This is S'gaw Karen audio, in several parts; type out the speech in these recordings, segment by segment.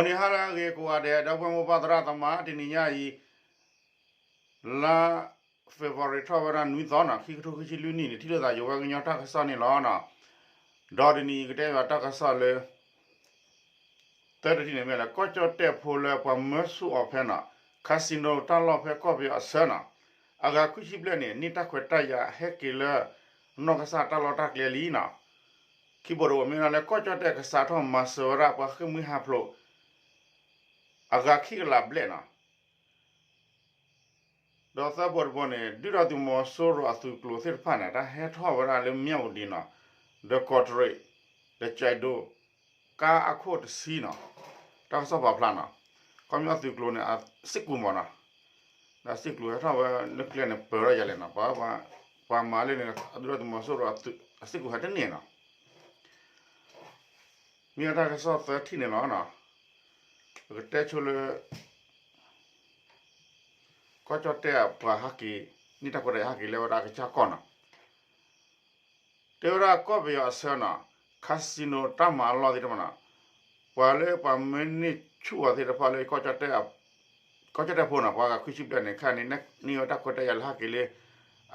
ဂီၤနံၤဟါလၢအဂ့ၤကိးဂၤဒဲး ဒီပုၢ်ဝဲၢ်မိၢ်ပၢ်သရၣ်သမါ တနံၤညါအံၤ လါ February ထီၣ်ဝဲဒၣ်နွံသီနီၤ ခံကထိခံဆံလွံၢ်နံၣ်န့ၣ် ထံၣ်လိာ်သးယိၤဝဲကညီတၢ်ကစီၣ်န့ၣ်လီၤ. ဒီးတနံၤအံၤကတဲဘၣ်တၢ်ကစီၣ်လၢ သၢတထံၣ်န့ၣ်မ့ၢ်လၢ ကီၢ်ကၠီၣ်တဲၣ်ဖိလၢပှၤမၢဆူၣ်အီၤဖဲနီၤ casino တၢ်လီၢ်ဖဲကီၢ်ပယီၤအဆၢနီၤ အဂၤခွံဆံဘျဲၣ်န့ၣ် န့ၢ်တၢ်ခွဲးတၢ်ယာ်ဟဲက့ၤလၢ နီၢ်ကစၢ်တၢ်လီၢ်တၢ်ကျဲလံနီၤ. ခံဘိးတဘိးမ့ၢ်လၢ ကီၢ်ကၠီၣ်တဲၣ်ကစးထီၣ်မၤစၢၤဝဲဒၣ်ပှၤဃ့ၢ်မှံဟးဖျိး အဂၤခံကလးဘျဲၣ်နီၤ. ဒီးသၢဘိးတဘိးန့ၣ် ဒုၣ်ဒါသုးမီၤစိရိၤအသုးကျိၤသ့ၣ်တဖၣ်န့ၣ် တၢ်ဟဲထီၣ်ဝဲဒၣ်လၢမၠၣ်ဝတံၤနီၤ ဒီးကီးတရံး ဒီးကၠဲးဒိ ကါအခိၣ်တဆံနီၤ တၢ်ကစီၣ်ပာ်ဖျါနီၤ ခီပညီသုးကျိၤန့ၣ် အစ့ၢ်ကီးမ့ၢ်နီၤ ဒီးစ့ၢ်ကီးဟဲထီၣ်ဝဲလၢကျဲန့ၣ် ပၢၤထီၣ်ယၤလဲၣ်နီၤ ပှၤမၤလၢန့ၣ် ဒုၣ်ဒါသုးမီၤစိရိၤအစ့ၢ်ကီးဟဲတန့ၢ်နီၤ မ့ၢ်တၢ်ကစီၣ်သၢထံၣ်န့ၣ်လီၤ. ပကတဲဆိလၢ ကီၢ်ကၠီၣ်တဲၣ်အပှၤဟဲက့ၤ န့ၢ်တၢ်ခွဲးတၢ်ယာ်ဟဲက့ၤလၢဝဲဒၣ်အကစၢ်ကီၢ်နီၤ တဲဝဲဒၣ်ကီၢ်ပယီၤအဆၢနီၤ casino တၢ်မၤအလီၢ်သ့ၣ်တဖၣ်နီၤ ပှၤလၢပှၤမၢန့ၢ်ဆူၣ်အီၤသ့ၣ်တဖၣ်လၢ ကီၢ်ကၠီၣ်တဲၣ်ဖိနီၤ ပှၤဂၤခွံဆံဘျဲၣ်န့ၣ် ခဲအံၤန့ၣ် န့ၢ်ဝဲတၢ်ခွဲးတၢ်ယာ်လၢဟဲက့ၤလၢ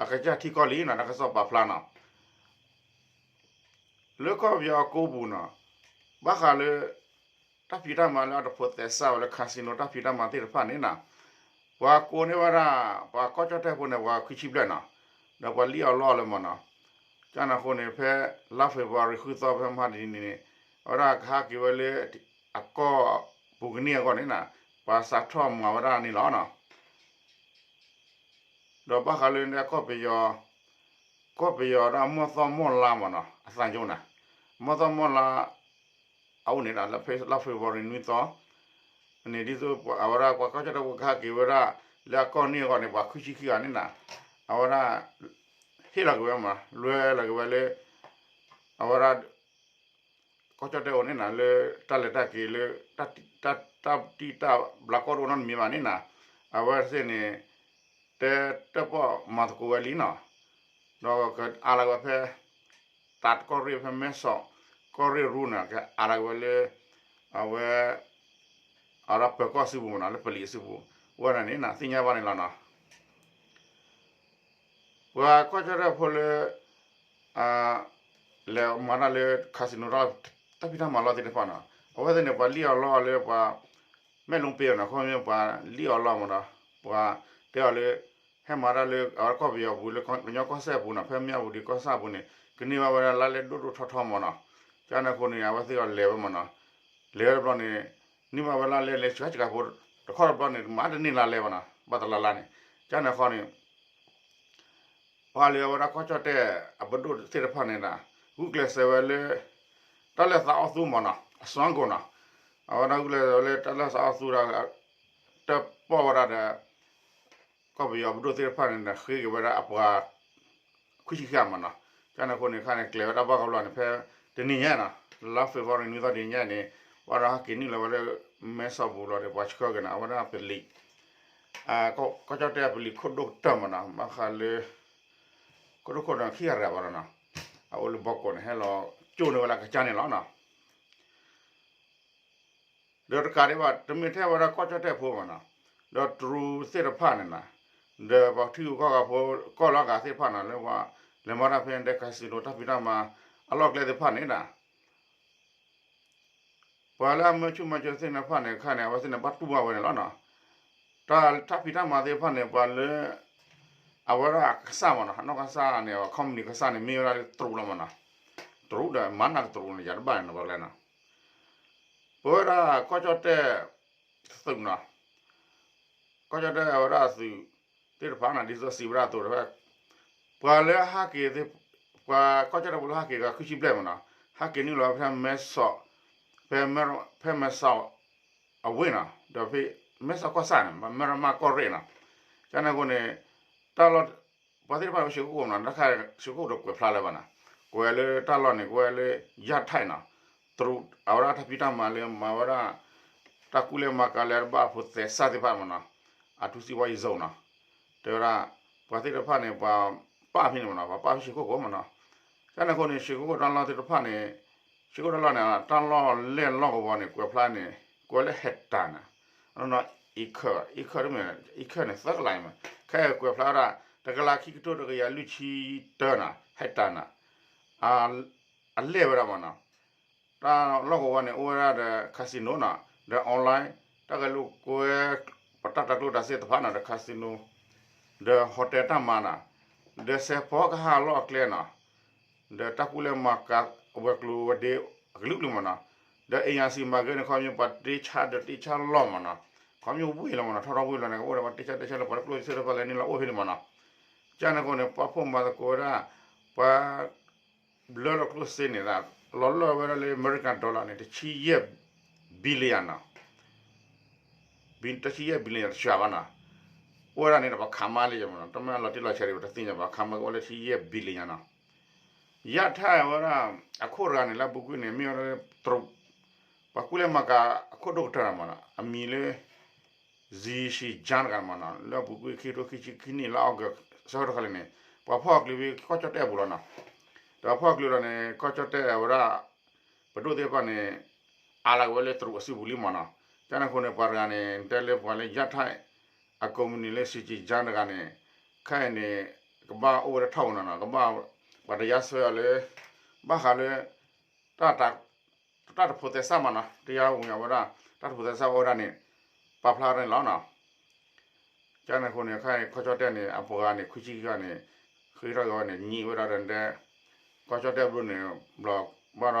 အကစၢ်ထံကီၢ်လံနီၤ တၢ်ကစီၣ်ပာ်ဖျါနီၤ လၢကီၢ်ပယီၤအကိပူၤနီၤ ဘၣ်ဃးလၢ တၢ်ဖံးတၢ်မၤလၢအတဖိးသဲစးဝဲလၢ casino တၢ်ဖံးတၢ်မၤသ့ၣ်တဖၣ်န့ၣ်နီၤ ပှၤကိးန့ၢ်ဝဲဒၣ် ပှၤကီၢ်ကၠီၣ်တဲၣ်ဖိန့ၣ် ပှၤခွံဆံဘျဲၣ်နီၤ ဒီးပှၤလံၣ်အီၣ်လီအီၣ်လၢမ့ၢ်နီၤ ကန့ၣ်အဃိန့ၣ် ဖဲလါ February ဃုသီဖဲမဟါတနံၤန့ၣ် အဝဲဒၣ်ကဟဲက့ၤဝဲလၢ အကီၢ်ပူၤကန့ၢ်အဂီၢ်န့ၣ်နီၤ ပှၤစးထီၣ်မၤဝဲဒၣ်န့ၣ်လီၤနီၤ ဒီးဘၣ်ဃးလၢကီၢ်ပယီၤ ကီၢ်ပယီၤဒီးမီၢ်သီမီၢ်လါမ့ၢ်နီၤ အသးယိန့ၣ် မီၢ်သီမီၢ်လါ အအိၣ်န့ၣ်ဒီး လါ February နွံသီ န့ၣ် ဒ်သိးအဝဲဒၣ်ပှၤကီၢ်ကၠီၣ်တဲၣ်ဖိကဟဲက့ၤဝဲဒၣ် လၢအကီၢ်န့ၢ်အဂီၢ်န့ၣ် ပှၤခွံဆံခံဂၤန့ၣ်နီၤ အဝဲဒၣ် ဟ့ၣ်လီၤက့ၤဝဲမ့ၢ် လွဲလီၤက့ၤဝဲလၢ အဝဲဒၣ် ကီၢ်ကၠီၣ်တဲၣ်အအိၣ်န့ၣ်နီၤ လၢတၢ်လဲၤတၢ်က့ၤလၢ တၢ်တံၢ်တၢ်ဘျးကီၢ်တအိၣ်နီတမံၤဘၣ်န့ၣ်နီၤ အဝဲသ့ၣ်န့ၣ် တဲတၢ်ပီၣ်မၤသကိးဝဲလံနီၤ ဒီးကအးလီၤက့ၤဝဲဖဲ တၢ်ကီၢ်ရ့ၣ်ဖဲမဲဆီး ကီၢ်ရ့ၣ်ရူန့ၣ် ကအးလီၤက့ၤဝဲလၢ အဝဲ အဝဲဒၣ်ပၢၤကီၢ်စုပူၤမ့ၢ်နီၤ လၢပလံးအစုပူၤ ဝဲဒၣ်န့ၣ်နီၤ သ့ၣ်ညါဘၣ်န့ၣ်လီၤနီၤ ပှၤကီၢ်ကၠီၣ်တဲၣ်ဖိလၢ လဲၤမၤတၢ်လၢ casino တၢ်ဖံးတၢ်မၤလီၢ်သ့ၣ်တဖၣ်နီၤ အဝဲသ့ၣ်န့ၣ် ပှၤလံၣ်အီၣ်လီအီၣ်လၢပှၤ မဲၣ်လူပ့ၤနီၤ ခီပညီပှၤလံၣ်အီၣ်လီအီၣ်မ့ၢ်နီၤ ပှၤတဲအီၤလၢ ဟဲမၤတၢ်လၢအဝဲကီၢ်ပယီၤပူၤလၢကညီကီၢ်စဲၣ်အပူၤနီၤ ဖဲမၠၣ်ဝတံၤကီၢ်ဆၣ်အပူၤန့ၣ် ကန့ၢ်ဘၣ်ဝဲဒၣ်လါလဲဒိၣ်ဒိၣ်ထီထီမ့ၢ်နီၤ ကန့ၣ်အဃိန့ၣ် အဝဲသ့ၣ်အီၤလဲၤဝဲမ့ၢ်နီၤ လဲၤဝဲတဘျီန့ၣ် န့ၢ်ဘၣ်ဝဲလါလဲလဲၤဆှၢစှၤဖိ တခီတဘျီန့ၣ် မၤတန့ၢ်လါလဲဘၣ်နီၤ ဘၣ်တလါလါန့ၣ် ကန့ၣ်အဃိန့ၣ် ပှၤလၢအဝဲဒၣ်ကီၢ်ကၠီၣ်တဲၣ်အပဒိၣ်သ့ၣ်တဖၣ်န့ၣ်ဒီး ဂုာ်ကျဲးစၢးဝဲလၢ တၢ်လၢသးအီၣ်သူမ့ၢ်နီၤ အစွမ်းကုန်နီၤ အဝဲဒၣ်ဂုာ်ကျဲးစၢးဝဲလၢတၢ်လၢသးအီၣ်သူဒီး တၢ်ပီၣ်ဝဲဒၣ်ဒီး ကီၢ်ပယီၤပဒိၣ်သ့ၣ်တဖၣ်န့ၣ်ဒီး ဃ့က့ၤဝဲဒၣ်အပှၤ ခွံဆံခံဂၤမ့ၢ်နီၤ ကန့ၣ်အဃိန့ၣ် ခါန့ၣ် ကျဲၤဝဲတၢ်ဘၣ်ကဘျီန့ၣ် ဖဲတနံၤညါနီၤ လါ February နွံသီတနံၤညါန့ၣ် ဘၣ်ဒီးဟဲက့ၤနုာ်လီၤဝဲလၢ မဲဆီးပူၤလီၤဒီး ပှၤဆှၢက့ၤနီၤ အဝဲဒၣ်ပလံး ကီၢ်ကၠီၣ်တဲၣ်အပလံးခိၣ်ဒိၣ်ကတၢၢ်မ့ၢ်နီၤ ဘၣ်ဃးလၢ ခိၣ်ဒိၣ်ခိၣ်ဒီးခံဂၤရၤဘၣ်ဒီးနီၤ အအိၣ်လၢဘီကီးန့ၣ် ဟဲလီၤကၠိန့ၢ်ဝဲလၢအကစၢ်န့ၣ်လီၤနီၤ ဒီးတကးဒံးဘၣ် တမ့ၢ်ထဲဝဲဒၣ်ကီၢ်ကၠီၣ်တဲၣ်ဖိမ့ၢ်နီၤ ဒီးတရူးသ့ၣ်တဖၣ်န့ၣ်နီၤ ဒီးပှၤထံဂုၤကီၢ်ဂၤဖိ ကီၢ်လီၤဂာ်သ့ၣ်တဖၣ်နီၤ လၢပှၤလဲၤမၤတၢ်ဖဲဒဲး casino တၢ်ဖံးတၢ်မၤ အလီၢ်ကျဲသ့ၣ်တဖၣ်န့ၣ်နီၤ ပှၤလၢအမၢဆူၣ်မၤစၢၤသ့ၣ်တဖၣ်န့ၣ် ခါန့ၣ် အဝဲသ့ၣ်န့ၣ် ဘၣ်တူၢ်ဘၣ်ဝဲန့ၣ်လီၤနီၤ တၢ်ဖံးတၢ်မၤသ့ၣ်တဖၣ်န့ၣ် ပှၤလၢ အဝဲဒၣ်အကစၢ်မ့ၢ်နီၤ အနီၢ်ကစၢ်န့ၣ် company ကစၢ်န့ၣ် မ့ၢ်ဝဲဒၣ်လၢတရူးလီၤမ့ၢ်နီၤ တရူးဒီးမၤနၢၤကတရူးန့ၣ် ယၤတဘၣ်န့ၣ်နီၤ ပှၤကျဲနီၤ ပဝဲဒၣ်ကီၢ်ကၠီၣ်တဲၣ် သုးနီၤ ကီၢ်ကၠီၣ်တဲၣ်အဝဲဒၣ်အသုးသ့ၣ်တဖၣ်နီၤ ဒ်သိးစံးဝဲဒၣ်အသိးဒီး ပှၤလၢဟဲက့ၤ ပှၤကီၢ်ကၠီၣ်တဲၣ်ဖိလၢဟဲက့ၤဂၤ ခွံဆံဘျဲၣ်မ့ၢ်နီၤ ဟဲက့ၤနုာ်လီၤဝဲဖဲမဲဆီး ဖဲ ဖဲမဲဆီး အဝ့ၢ်နီၤ ဒီးဖဲမဲဆီးကီၢ်ဆၣ်န့ၣ် မဲရမၢ်ကီၢ်ရ့ၣ်နီၤ ကန့ၣ်အဃိန့ၣ် တၢ်လီၢ် ပှၤသ့ၣ်တဖၣ်ဝဲရွှေကုက္ကိုမ့ၢ်နီၤ တၢ်ခါရွှေကုက္ကိုဒီးကွဲးဖျါလၢၤဘၣ်နီၤ ကွဲးလၢတၢ်လီၢ်န့ၣ် ကွဲးလၢ ယၢ်ထၢၣ်နီၤ တရူး အဝဲဒၣ်တၢ်ဖံးတၢ်မၤလၢမၤဝဲဒၣ် တၢ်ကူၣ်လဲၤမၤကၤလၢတဘၣ်အဖိးသဲစးသ့ၣ်တဖၣ်မ့ၢ်နီၤ အထူးစီးပွားရေးဇုန်နီၤ တဲဝဲဒၣ် ပှၤသ့ၣ်တဖၣ်န့ၣ် ပှၤပာ်ဖဲန့ၣ်မ့ၢ်နီၤ ပှၤပာ်ဖဲရွှေကုက္ကိုမ့ၢ်နီၤ ကန့ၣ်အဃိန့ၣ် ရွှေကုက္ကိုတၢ်လီၢ်သ့ၣ်တဖၣ်န့ၣ် ရွှေကုက္ကိုတၢ်လီၢ်န့ၣ် တၢ်လီၢ်လဲၢ်လီၢ်ကဝီၤန့ၣ် ကွဲးဖျါန့ၣ် ကိးလၢ hectare နီၤ, နီၤ acre, acre တမ့ၢ် acre န့ၣ် သၢကလးမး, ခဲအံၤကွဲးဖျါဝဲဒၣ် တကလးခံကထိတကယၤလွံၢ်ဆံတၢနီၤ hectare နီၤ, အလဲၢ်ဝဲဒၣ်မးနီၤ, တၢ်လီၢ်ကဝီၤန့ၣ် အိၣ်ဝဲဒၣ်ဒီး casino နီၤ, ဒီး online တၢ်ဂဲၤလိာ်ကွဲ ပတၢ်တၤကျိၣ်တၤစ့တဖၣ်နီၤ ဒီး casino ဒီး hotel တၢ်မၤနီၤ, ဒီးစဲးဖီကဟၣ်လီၢ်အကျဲနီၤ, ဒီးတၢ်ကူၣ်လဲၤမၤကၤအဝဲၤကျိၤဝဲၤဒ့အကလုာ်ကလုာ်မးနီၤ, ဒီး အ့ၣ်ယၣ်စံၣ် မၤဂ့ၤန့ၣ် ခီဖျိပှၤတ့ဆါဒီးတ့ဆါလီၢ်မးနီၤ, ခီဖျိဝ့ၢ်လီၤမးနီၤ, ထီထီၣ်ဝ့ၢ်လီၤန့ၣ် ကအိၣ်ဒီးပှၤတ့ဆါတ့ဆါလီၢ် ပှၤတကျိၣ်စ့တဖၣ်လဲၤနုာ်လီၤအိၣ်ဖဲန့ၣ်မးနီၤ, ကန့ၣ်အဃိန့ၣ် ပှၤဖှီၣ်မၤသကိးဝဲဒၣ် ပှၤ ဘျၢလီၤကျိၣ်စ့န့ၣ် လီၤလီၢ်ဝဲဒၣ်လၢ American dollar န့ၣ် တဆံယဲၢ် billion နီၤ, တဆံယဲၢ် billion တစှၤဘၣ်နီၤ, အိၣ်ဝဲဒၣ်န့ၣ်ဒီးပှၤခးမါလံမးနီၤ, တမ့ၢ်လီၤတံၢ်လီၤဆဲးဒံး ပတသ့ၣ်ညါဘၣ်, ခးမါကအိၣ်လၢတဆံယဲၢ် billion နီၤ, ယၣ်ထၣ်ဝဲဒၣ် အခိၣ်တဂၤန့ၣ် လၢအပူၤကွံာ်န့ၣ် မ့ၢ်ဝဲဒၣ်တရူး ပှၤကူၣ်လဲၤမၤကၤအခိၣ်ဒိၣ်ကတၢၢ်မးနီၤ, အမံၤလၢ Zhi Zhiqiang တဂၤမးနီၤ, လၢအပူၤကွံာ်ခံကထိခံဆံခံနံၣ်လၢ August ဆၢကတီၢ်ခါလံန့ၣ် ပှၤဖီၣ်အီၤကလုာ်ဖဲကီၢ်ကၠီၣ်တဲၣ်အပူၤလီၤနီၤ, ဒီးဖီၣ်အီၤကလုာ်လီၤန့ၣ် ကီၢ်ကၠီၣ်တဲၣ်ဝဲဒၣ် ပဒိၣ်သ့ၣ်တဖၣ်န့ၣ် အါလီၤက့ၤဝဲလၢတရူးအစုပူၤလံမးနီၤ, ကန့ၣ်အဃိန့ၣ် ပှၤတဂၤန့ၣ် တဲလၢပှၤလၢယၣ်ထၣ် အကိးမုၢ်နံၤလၢ Zhi Zhiqiang တဂၤန့ၣ် ခဲအံၤန့ၣ် ကဘၣ်အိၣ်ဝဲလၢထီၣ်ပူၤနီၤနီၤ, ကဘၣ် ပှၤတယါဆၢအီၤလၢ ဘၣ်ဃးလၢ တၢ်တၢ်တဖိးသဲစးမးနီၤ, တယါဝံၤအဝဲဒၣ် တၢ်တဖိးသဲစးအိၣ်ဝဲဒၣ်န့ၣ် ပာ်ဖျါထီၣ်န့ၣ်လီၤနီၤ, ကန့ၣ်အဃိန့ၣ် ခဲအံၤကီၢ်ကၠီၣ်တဲၣ်န့ၣ် အပှၤဂၤန့ၣ် ခွံဆံခံဂၤန့ၣ် ဃ့ထီၣ်က့ၤဝဲန့ၣ် ညံးဝဲဒၣ်ဒီးတဲ ကီၢ်ကၠီၣ်တဲၣ်ဘျီန့ၣ် ဘျီဘၣ်ဒီး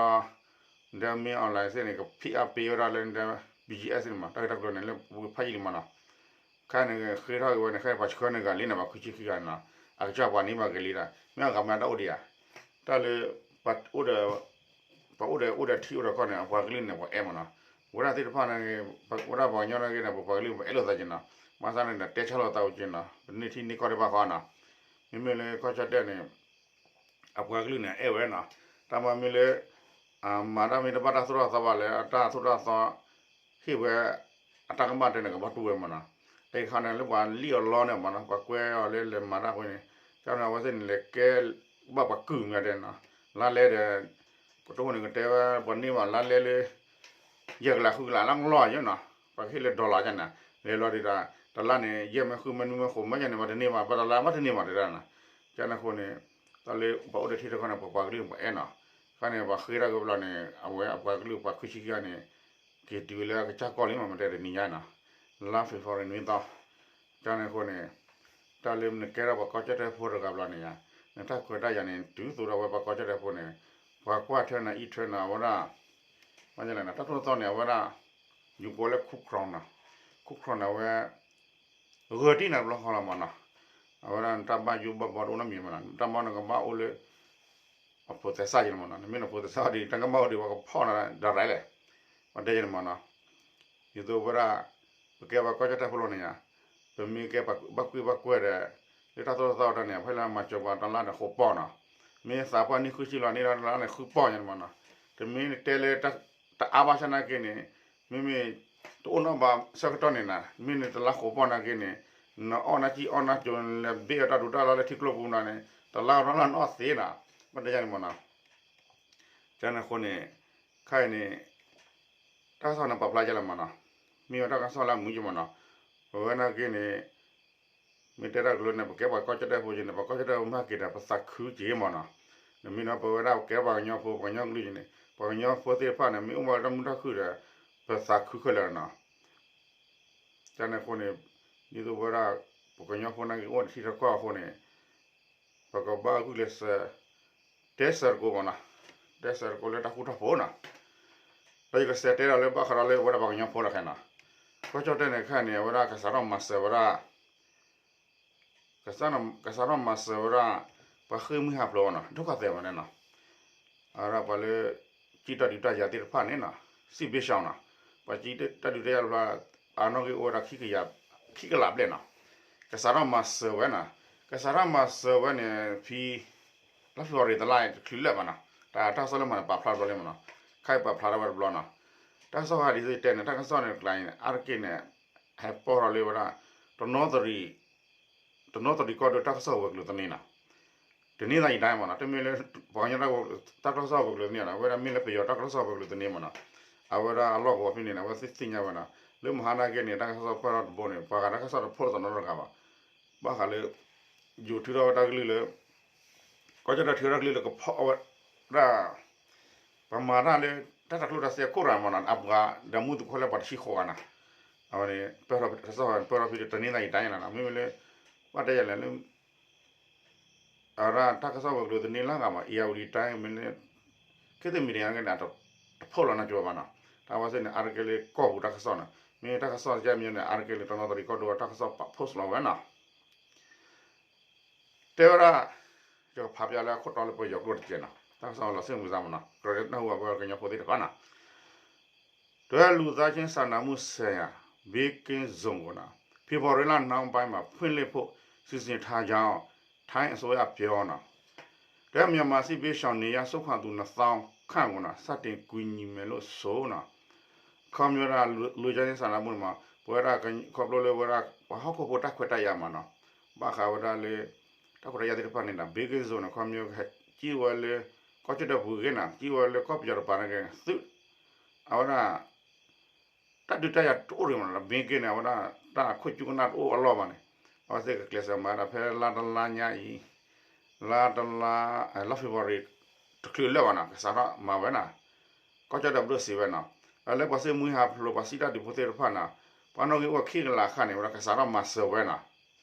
ဒီးမ့ၢ် online သ့ၣ်န့ၣ် ကဖံးအါပ့ၤဝဲဒၣ်လၢ ဒီး ဘီကၠံအ့ၣ်စ့ၣ် န့ၣ်မး တၢ်ဂ့ၢ်တၢ်ကျိၤန့ၣ် လၢပူၤဖးယံာ်လံမးနီၤ, ခဲအံၤန့ၣ် ဃ့ထီၣ်က့ၤဝဲန့ၣ် ခဲအံၤပှၤဆှၢန့ၢ်ဂၤလံန့ၣ် ပှၤခွံဆံခံဂၤန့ၣ်နီၤ, အကစၢ်ပှၤန့ၢ်ဘၣ်က့ၤလံဒၣ် မ့ၢ်အဂၤမ့ၢ်တၢ်အိၣ်ဒံးဧါ, တၢ်လၢ ပှၤအိၣ်ဒီး ပှၤအိၣ်ဒီးအိၣ်ဒီးထံအိၣ်ဒီးကီၢ်န့ၣ် အပှၤကလုာ်န့ၣ် ပှၤအဲၣ်မးနီၤ, ဝဲဒၣ်သ့ၣ်တဖၣ်န့ၣ် ဝဲဒၣ်ပှၤကညီန့ၣ်ဂ့ၤန့ၣ် ပပှၤကလုာ်ပအဲၣ်လိာ်သးက့ၤနီၤ, ဘၣ်ဆၣ်န့ၣ်ဒီး တဲဆါလိာ်သးအိၣ်က့ၤနီၤ, ပန့ၢ်ထံန့ၢ်ကီၢ်သ့ၣ်တဖၣ်ဃီနီၤ, မ့မ့ၢ်လၢကီၢ်ကၠီၣ်တဲၣ်န့ၣ် အပှၤကလုာ်န့ၣ် အဲၣ်ဝဲနီၤ, တၢ်မၤမ့ၢ်လၢ မၤတၢ်မ့ၢ်တဘၣ်တၢ်သိၣ်တၢ်သီဘၣ်လၢ အတၢ်သိၣ်တၢ်သီ ဟ့ၣ်ဝဲ အတၢ်ကမၣ်တဲန့ၣ် ကဘၣ်တူၢ်ဝဲမးနီၤ, တခါန့ၣ်လၢပှၤလံၣ်အီၤလီန့ၣ်မးနီၤ ပှၤကွဲအီၤလၢလဲၤမၤတၢ်အဃိန့ၣ်, ကန့ၣ်အဝဲသ့ၣ်န့ၣ် လဲၤကဲ ဘၣ်ပှၤကုၢ်မးတဲနီၤ, လါလဲဒီး ကတိၢ်န့ၣ် ကတဲဝဲ ပှၤန့ၢ်ဘၣ်လါလဲလၢ ယဲၢ်ကလးဃုကလးလၢလီၤယဲနီၤ, ပှၤကဟ့ၣ်လၢ dollar ကန့ၣ်, လဲၤလီၤဒံးဒီး တလါန့ၣ် ယဲၢ်မၢဃုမၢနွံမၢဃိးမၢယဲန့ၣ် ပှၤတန့ၢ်ဘၣ် ပှၤတလါဘၣ်တန့ၢ်ဘၣ်တဲဒၣ်နီၤ, ကန့ၣ်အဃိန့ၣ် တၢ်လၢပှၤအိၣ်ဒီးထံတခီန့ၣ် ပှၤပှၤကလုာ်ပှၤအဲၣ်နီၤ, ခါန့ၣ် ပှၤဃ့ထီၣ်က့ၤဘျီန့ၣ် အဝဲအပှၤကလုာ်ပှၤခွံဆံခံဂၤန့ၣ် က့ၤတုၤဝဲလၢအကစၢ်ကီၢ်လံမး မ့ၢ်တဲတနံၤညါနီၤ, လါ February နွံသီ, ကန့ၣ်အဃိန့ၣ် တၢ်လၢနကဲထီၣ်ပှၤကီၢ်ကၠီၣ်တဲၣ်ဖိတဂၤဘျီန့ၣ်ယါ, နတၢ်ခွဲးတၢ်ယာ်န့ၣ် တုၤသိးဒီးဝဲပှၤကီၢ်ကၠီၣ်တဲၣ်ဖိန့ၣ်, ပှၤကွၢ်ထွဲနၤအံးထွဲနၤအဝဲဒၣ်, ဘၣ်န့ၣ် တၢ်သိၣ်တၢ်သီန့ၣ် အဝဲဒၣ် ယိၤကိးလၢ ခူၣ်ခရီၣ်နီၤ, ခူၣ်ခရီၣ်န့ၣ် အဝဲ ဂၢၢ်တံၢ်နၤတဘျီဃီလီၤမးနီၤ, အဝဲဒၣ်နတၢ်ဘၣ်ယိၣ်ဘၣ်ဘီတအိၣ်နီတမံၤမးနီၤ, တၢ်မၤနကဘၣ်အိၣ်လၢ အဖိးသဲစးယဲန့ၣ်မးနီၤ, နမ့ၢ်နဖိးသဲစးဒံး တၢ်ကမၣ်အိၣ်ဒံး ပှၤကဖီၣ်နၤဒီးရဲၣ်လဲၣ်, ပှၤတဲယဲန့ၣ်မးနီၤ, ဒ်သိးဝဲဒၣ် ပကဲပှၤကီၢ်ကၠီၣ်တဲၣ်ဖိလီၤန့ၣ်ယါ, ပမ့ၢ်ကဲပှၤကူၣ်ဘၣ်ကူၣ်ဘၣ်ကွဲဒီး လၢတၢ်သိၣ်တၢ်သီတၢ်န့ၣ် ဖဲလၢမၤစၢၤပှၤတလါန့ၣ် ဃိးပီၢ်နီၤ, မ့ၢ်သးပှၢ်နံၣ်ဃုဆံလီၤန့ၣ်ဒီးတလါန့ၣ် ဃုပီၢ်ယဲန့ၣ်မးနီၤ, တမ့ၢ်နတဲလၢ တအါဘၣ်ဆၣ်နာ်က့န့ၣ်, မ့မ့ၢ် တအိၣ်နီၣ်ဘၣ်ဆၢကတီၢ်န့ၣ်နီၤ, မ့ၢ်နတလါဃိးပီၢ်နာ်က့န့ၣ်, နအီၣ်နၢ်ကံၣ်အီၣ်နၢ်ကၠိ လဲၤဘ့ၣ်အတၢ်ဒိးတၢ်လီၢ်လၢထံကျိပူၤနီၤန့ၣ်, တလါတလါနအီၣ်သ့နီၤ, ဘၣ်တဲယဲန့ၣ်မးနီၤ, ကန့ၣ်အဃိန့ၣ်, ခဲအံၤန့ၣ် တၢ်ကစီၣ်န့ၣ်ပာ်ဖျါယဲလီၤမးနီၤ, မ့ၢ်ဝဲတၢ်ကစီၣ်လၢအမုာ်ယဲမးနီၤ, ပဝဲနာ်က့န့ၣ် မ့ၢ်တဲတၢ်ကလုၢ်န့ၣ် ပကဲပှၤကီၢ်ကၠီၣ်တဲၣ်ဖိက့န့ၣ် ပှၤကီၢ်ကၠီၣ်တဲၣ်ဖိမ့ၢ်ဟဲက့ၤဒီး ပသးခုက့မးနီၤ, နမ့ၢ်နီၤ ပဝဲဒၣ်ပကဲပှၤကညီဖိ ပှၤကညီကလုာ်က့န့ၣ် ပှၤကညီဖိသ့ၣ်တဖၣ်န့ၣ် မ့ၢ်အိၣ်ဘၣ်လၢတၢ်မုာ်တၢ်ခုၣ်ဒီး ပသးခုခဲလၢာ်နီၤ, ကန့ၣ်အဃိန့ၣ် ဒ်သိးဝဲဒၣ် ပှၤကညီဖိနာ်က့အိၣ်ထံထီၣ်ကီၢ်အဃိန့ၣ် ပကဘၣ်ဂုာ်ကျဲးစၢး တဲစၢၤသကိးမးနီၤ, တဲစၢၤသကိးလၢတၢ်ဃူတၢ်ဖိးနီၤ, ဒီးယကစးတဲဒီးလၢဘၣ်ဃးဒီးလၢဝဲဒၣ်ပှၤကညီဖိလီၤခဲနီၤ, ကီၢ်ကၠီၣ်တဲၣ်န့ၣ်ခဲအံၤန့ၣ် အဝဲဒၣ်ကစးထီၣ်မၤစၢၤဝဲဒၣ် ကစးထီၣ်မၤစၢၤဝဲဒၣ် ပှၤဃ့ၢ်မှံဟးဖျိးနီၤ ဒုက္ခသည်မးန့ၣ်နီၤ, အဝဲဒၣ်ပှၤလၢ ကံၣ်တၢ်ဒုးတၢ်ယၤသ့ၣ်တဖၣ်န့ၣ်နီၤ စစ်ဘေးရှောင်နီၤ, ပှၤကံၣ်တၢ်ဒုးတၢ်ယၤတဖၣ် အနီၣ်ဂံၢ်အိၣ်ဝဲဒၣ်ခံကယၤ ခံကလးဘျဲၣ်နီၤ, ကစးထီၣ်မၤစၢၤဝဲနီၤ, ကစးထီၣ်မၤစၢၤဝဲန့ၣ် ဖဲ လါ February တလါတချုးလၢာ်ဘၣ်နီၤ, တၢ်ကစီၣ်လၢမၤန့ၣ် ပာ်ဖျါတဘျီလံမးနီၤ, ခဲအံၤပာ်ဖျါထီၣ်ဝဲတဘျီနီၤ, တၢ်ကစီၣ်ဟးဒ်သိးတဲန့ၣ် တၢ်ကစီၣ်န့ၣ်ကျါန့ၣ် အါတက့ၢ်န့ၣ် ဟဲပီၢ်ထီၣ်လၢဝဲဒၣ် တနီသရံၣ် တနီသရံၣ်ကီၢ်ဒိၣ်တၢ်ကစီၣ်ဝဲၤကျိၤသန့နီၤ, တန့သးယံၤဒၣ်မးနီၤ, တမ့ၢ်လၢ ပှၤကညီတၢ်ကစီၣ်ဝဲၤကျိၤသန့နီၤ, အဝဲဒၣ်မ့ၢ်လၢပယီၤတၢ်ကစီၣ်ဝဲၤကျိၤသန့မးနီၤ, အဝဲဒၣ်အလီၢ်ကဝီၤဖဲန့ၣ် အဝဲသ့ၣ်သ့ၣ်ညါဝဲနီၤ, လၢမဟါနာ်က့န့ၣ် တၢ်ကစီၣ်ပၢၢ်ထီၣ်တဘိန့ၣ် ပှၤဂၤတၢ်ကစီၣ်တဖိးလီၤသးနီတဂၤဘၣ်, ဘၣ်ဃးလၢ ယိၤထုးထီၣ်ဝဲတၢ်ကလုၢ်လၢ ကီၢ်ကၠီၣ်တဲၣ်ထုးထီၣ်တၢ်ကလုၢ်လၢကဖီၣ်ဝဲဒၣ် ပမၤတၢ်လၢ တၢ်တကျိၣ်တၢ်စ့အခိၣ်ရၣ်မးနီၤ အပှၤဒီးမူသကိးလၢပှၤတဆံဃိးဂၤနီၤ, အဝဲန့ၣ် ပၢၢ်ထီၣ် တၢ်ကစီၣ်ပၢၢ်ထီၣ်ဖဲတနင်္သာရီတိုင်းနီၤ မ့မ့ၢ်လၢ ဘၣ်တဲယၤလဲၣ်လၢ အဝဲဒၣ်တၢ်ကစီၣ်ဝဲၤကျိၤတန့ၢ်လၢ်ဂၤမး ဧရာဝတီတိုင်း မ့ၢ်လၢ ခေတ်သစ်မီဒီယာက့န့ၣ် တဖိးလီၤနီတဘၣ်ဘၣ်နီၤ, တၢ်ဝဲသ့ၣ်န့ၣ် အါတက့ၢ်လၢကီၢ်ပူၤတၢ်ကစီၣ်နီၤ, မ့ၢ်တၢ်ကစီၣ်တကဲမ့ၢ်န့ၣ် အါတက့ၢ်လၢတနီသရံၣ်ကီၢ်ဒိၣ်တၢ်ကစီၣ်ပာ် post လီၤဝဲနီၤ တဲဝဲဒၣ် ယကဖးဖျါလၢအခိၣ်တီလၢပယီၤကျိာ်တကဲးနီၤ, တၢ်ကစီၣ်လီၤစ့ၣ်မုာ်စါမးနီၤ ကြၢးနၢ်ဟူဘၣ်ပှၤကညီဖိသ့ၣ်တဖၣ်နီၤ, တဲလူသားချင်းစာနာမှုဆိုင်ရာ beacon zone နီၤ, ဖေဖော်ဝါရီလနှောင်းပိုင်းမှာ ဖွင့်လှစ်ဖို့ စီစဉ်ထားကြောင်း ထိုင်းအစိုးရပြောနီၤ, တဲ မြန်မာစစ်ဘေးရှောင်နေရန် ဆုတ်ခွာသူ နှစ်သောင်းခန့်ကို စတင်ကူညီမယ်လို့ ဆိုနီၤ ခီပညီဒၣ် လူသားချင်းစာနာမှုန့ၣ်မး ပဝဲဒၣ်ခီဖျိလၢဝဲဒၣ် ပှၤဟီၣ်ခိၣ်ဖိတၢ်ခွဲးတၢ်ယာ်မးနီၤ, ဘၣ်ဃးဝဲဒၣ်လၢ တၢ်ခွဲးတၢ်ယာ်သ့ၣ်တဖၣ်န့ၣ်ဒီး beacon zone န့ၣ် ခီပညီကဟဲကံၣ်ဝဲလၢ ကီၢ်ကၠီၣ်တဲၣ်ပူၤဂ့ၤနီၤ ကံၣ်ဝဲလၢကီၢ်ပယီၤတပၤန့ၣ်ဂ့ၤ သုး အဝဲဒၣ် တၢ်ဒုးတၢ်ယၤတအိၣ်ရံၣ်မးနီၤ beacon န့ၣ် အဝဲဒၣ် တၢ်ခိၣ်ကၠူကနၣ်တအိၣ်အလီၢ်ဘၣ်န့ၣ် အဝဲသ့ၣ်ကကျဲးစၢးမၤဒၣ်ဖဲလါတလါညါအံၤ လါတလါ လါ February တချုးလၢာ်ဘၣ်နီၤ ကစးထီၣ်မၤဝဲနီၤ ကီၢ်ကၠီၣ်တဲၣ်ပဒိၣ်စံးဝဲနီၤ, လၢပှၤစ့ၢ်မှံဟးဖျိး ပှၤစံးတၢ်ဒုးဖိသ့ၣ်တဖၣ်နီၤ, ပှၤနီၣ်ဂံၢ်အိၣ်ခံကလးအခါန့ၣ် ဝဲဒၣ်ကစးထီၣ်မၤစၢၤဝဲနီၤ,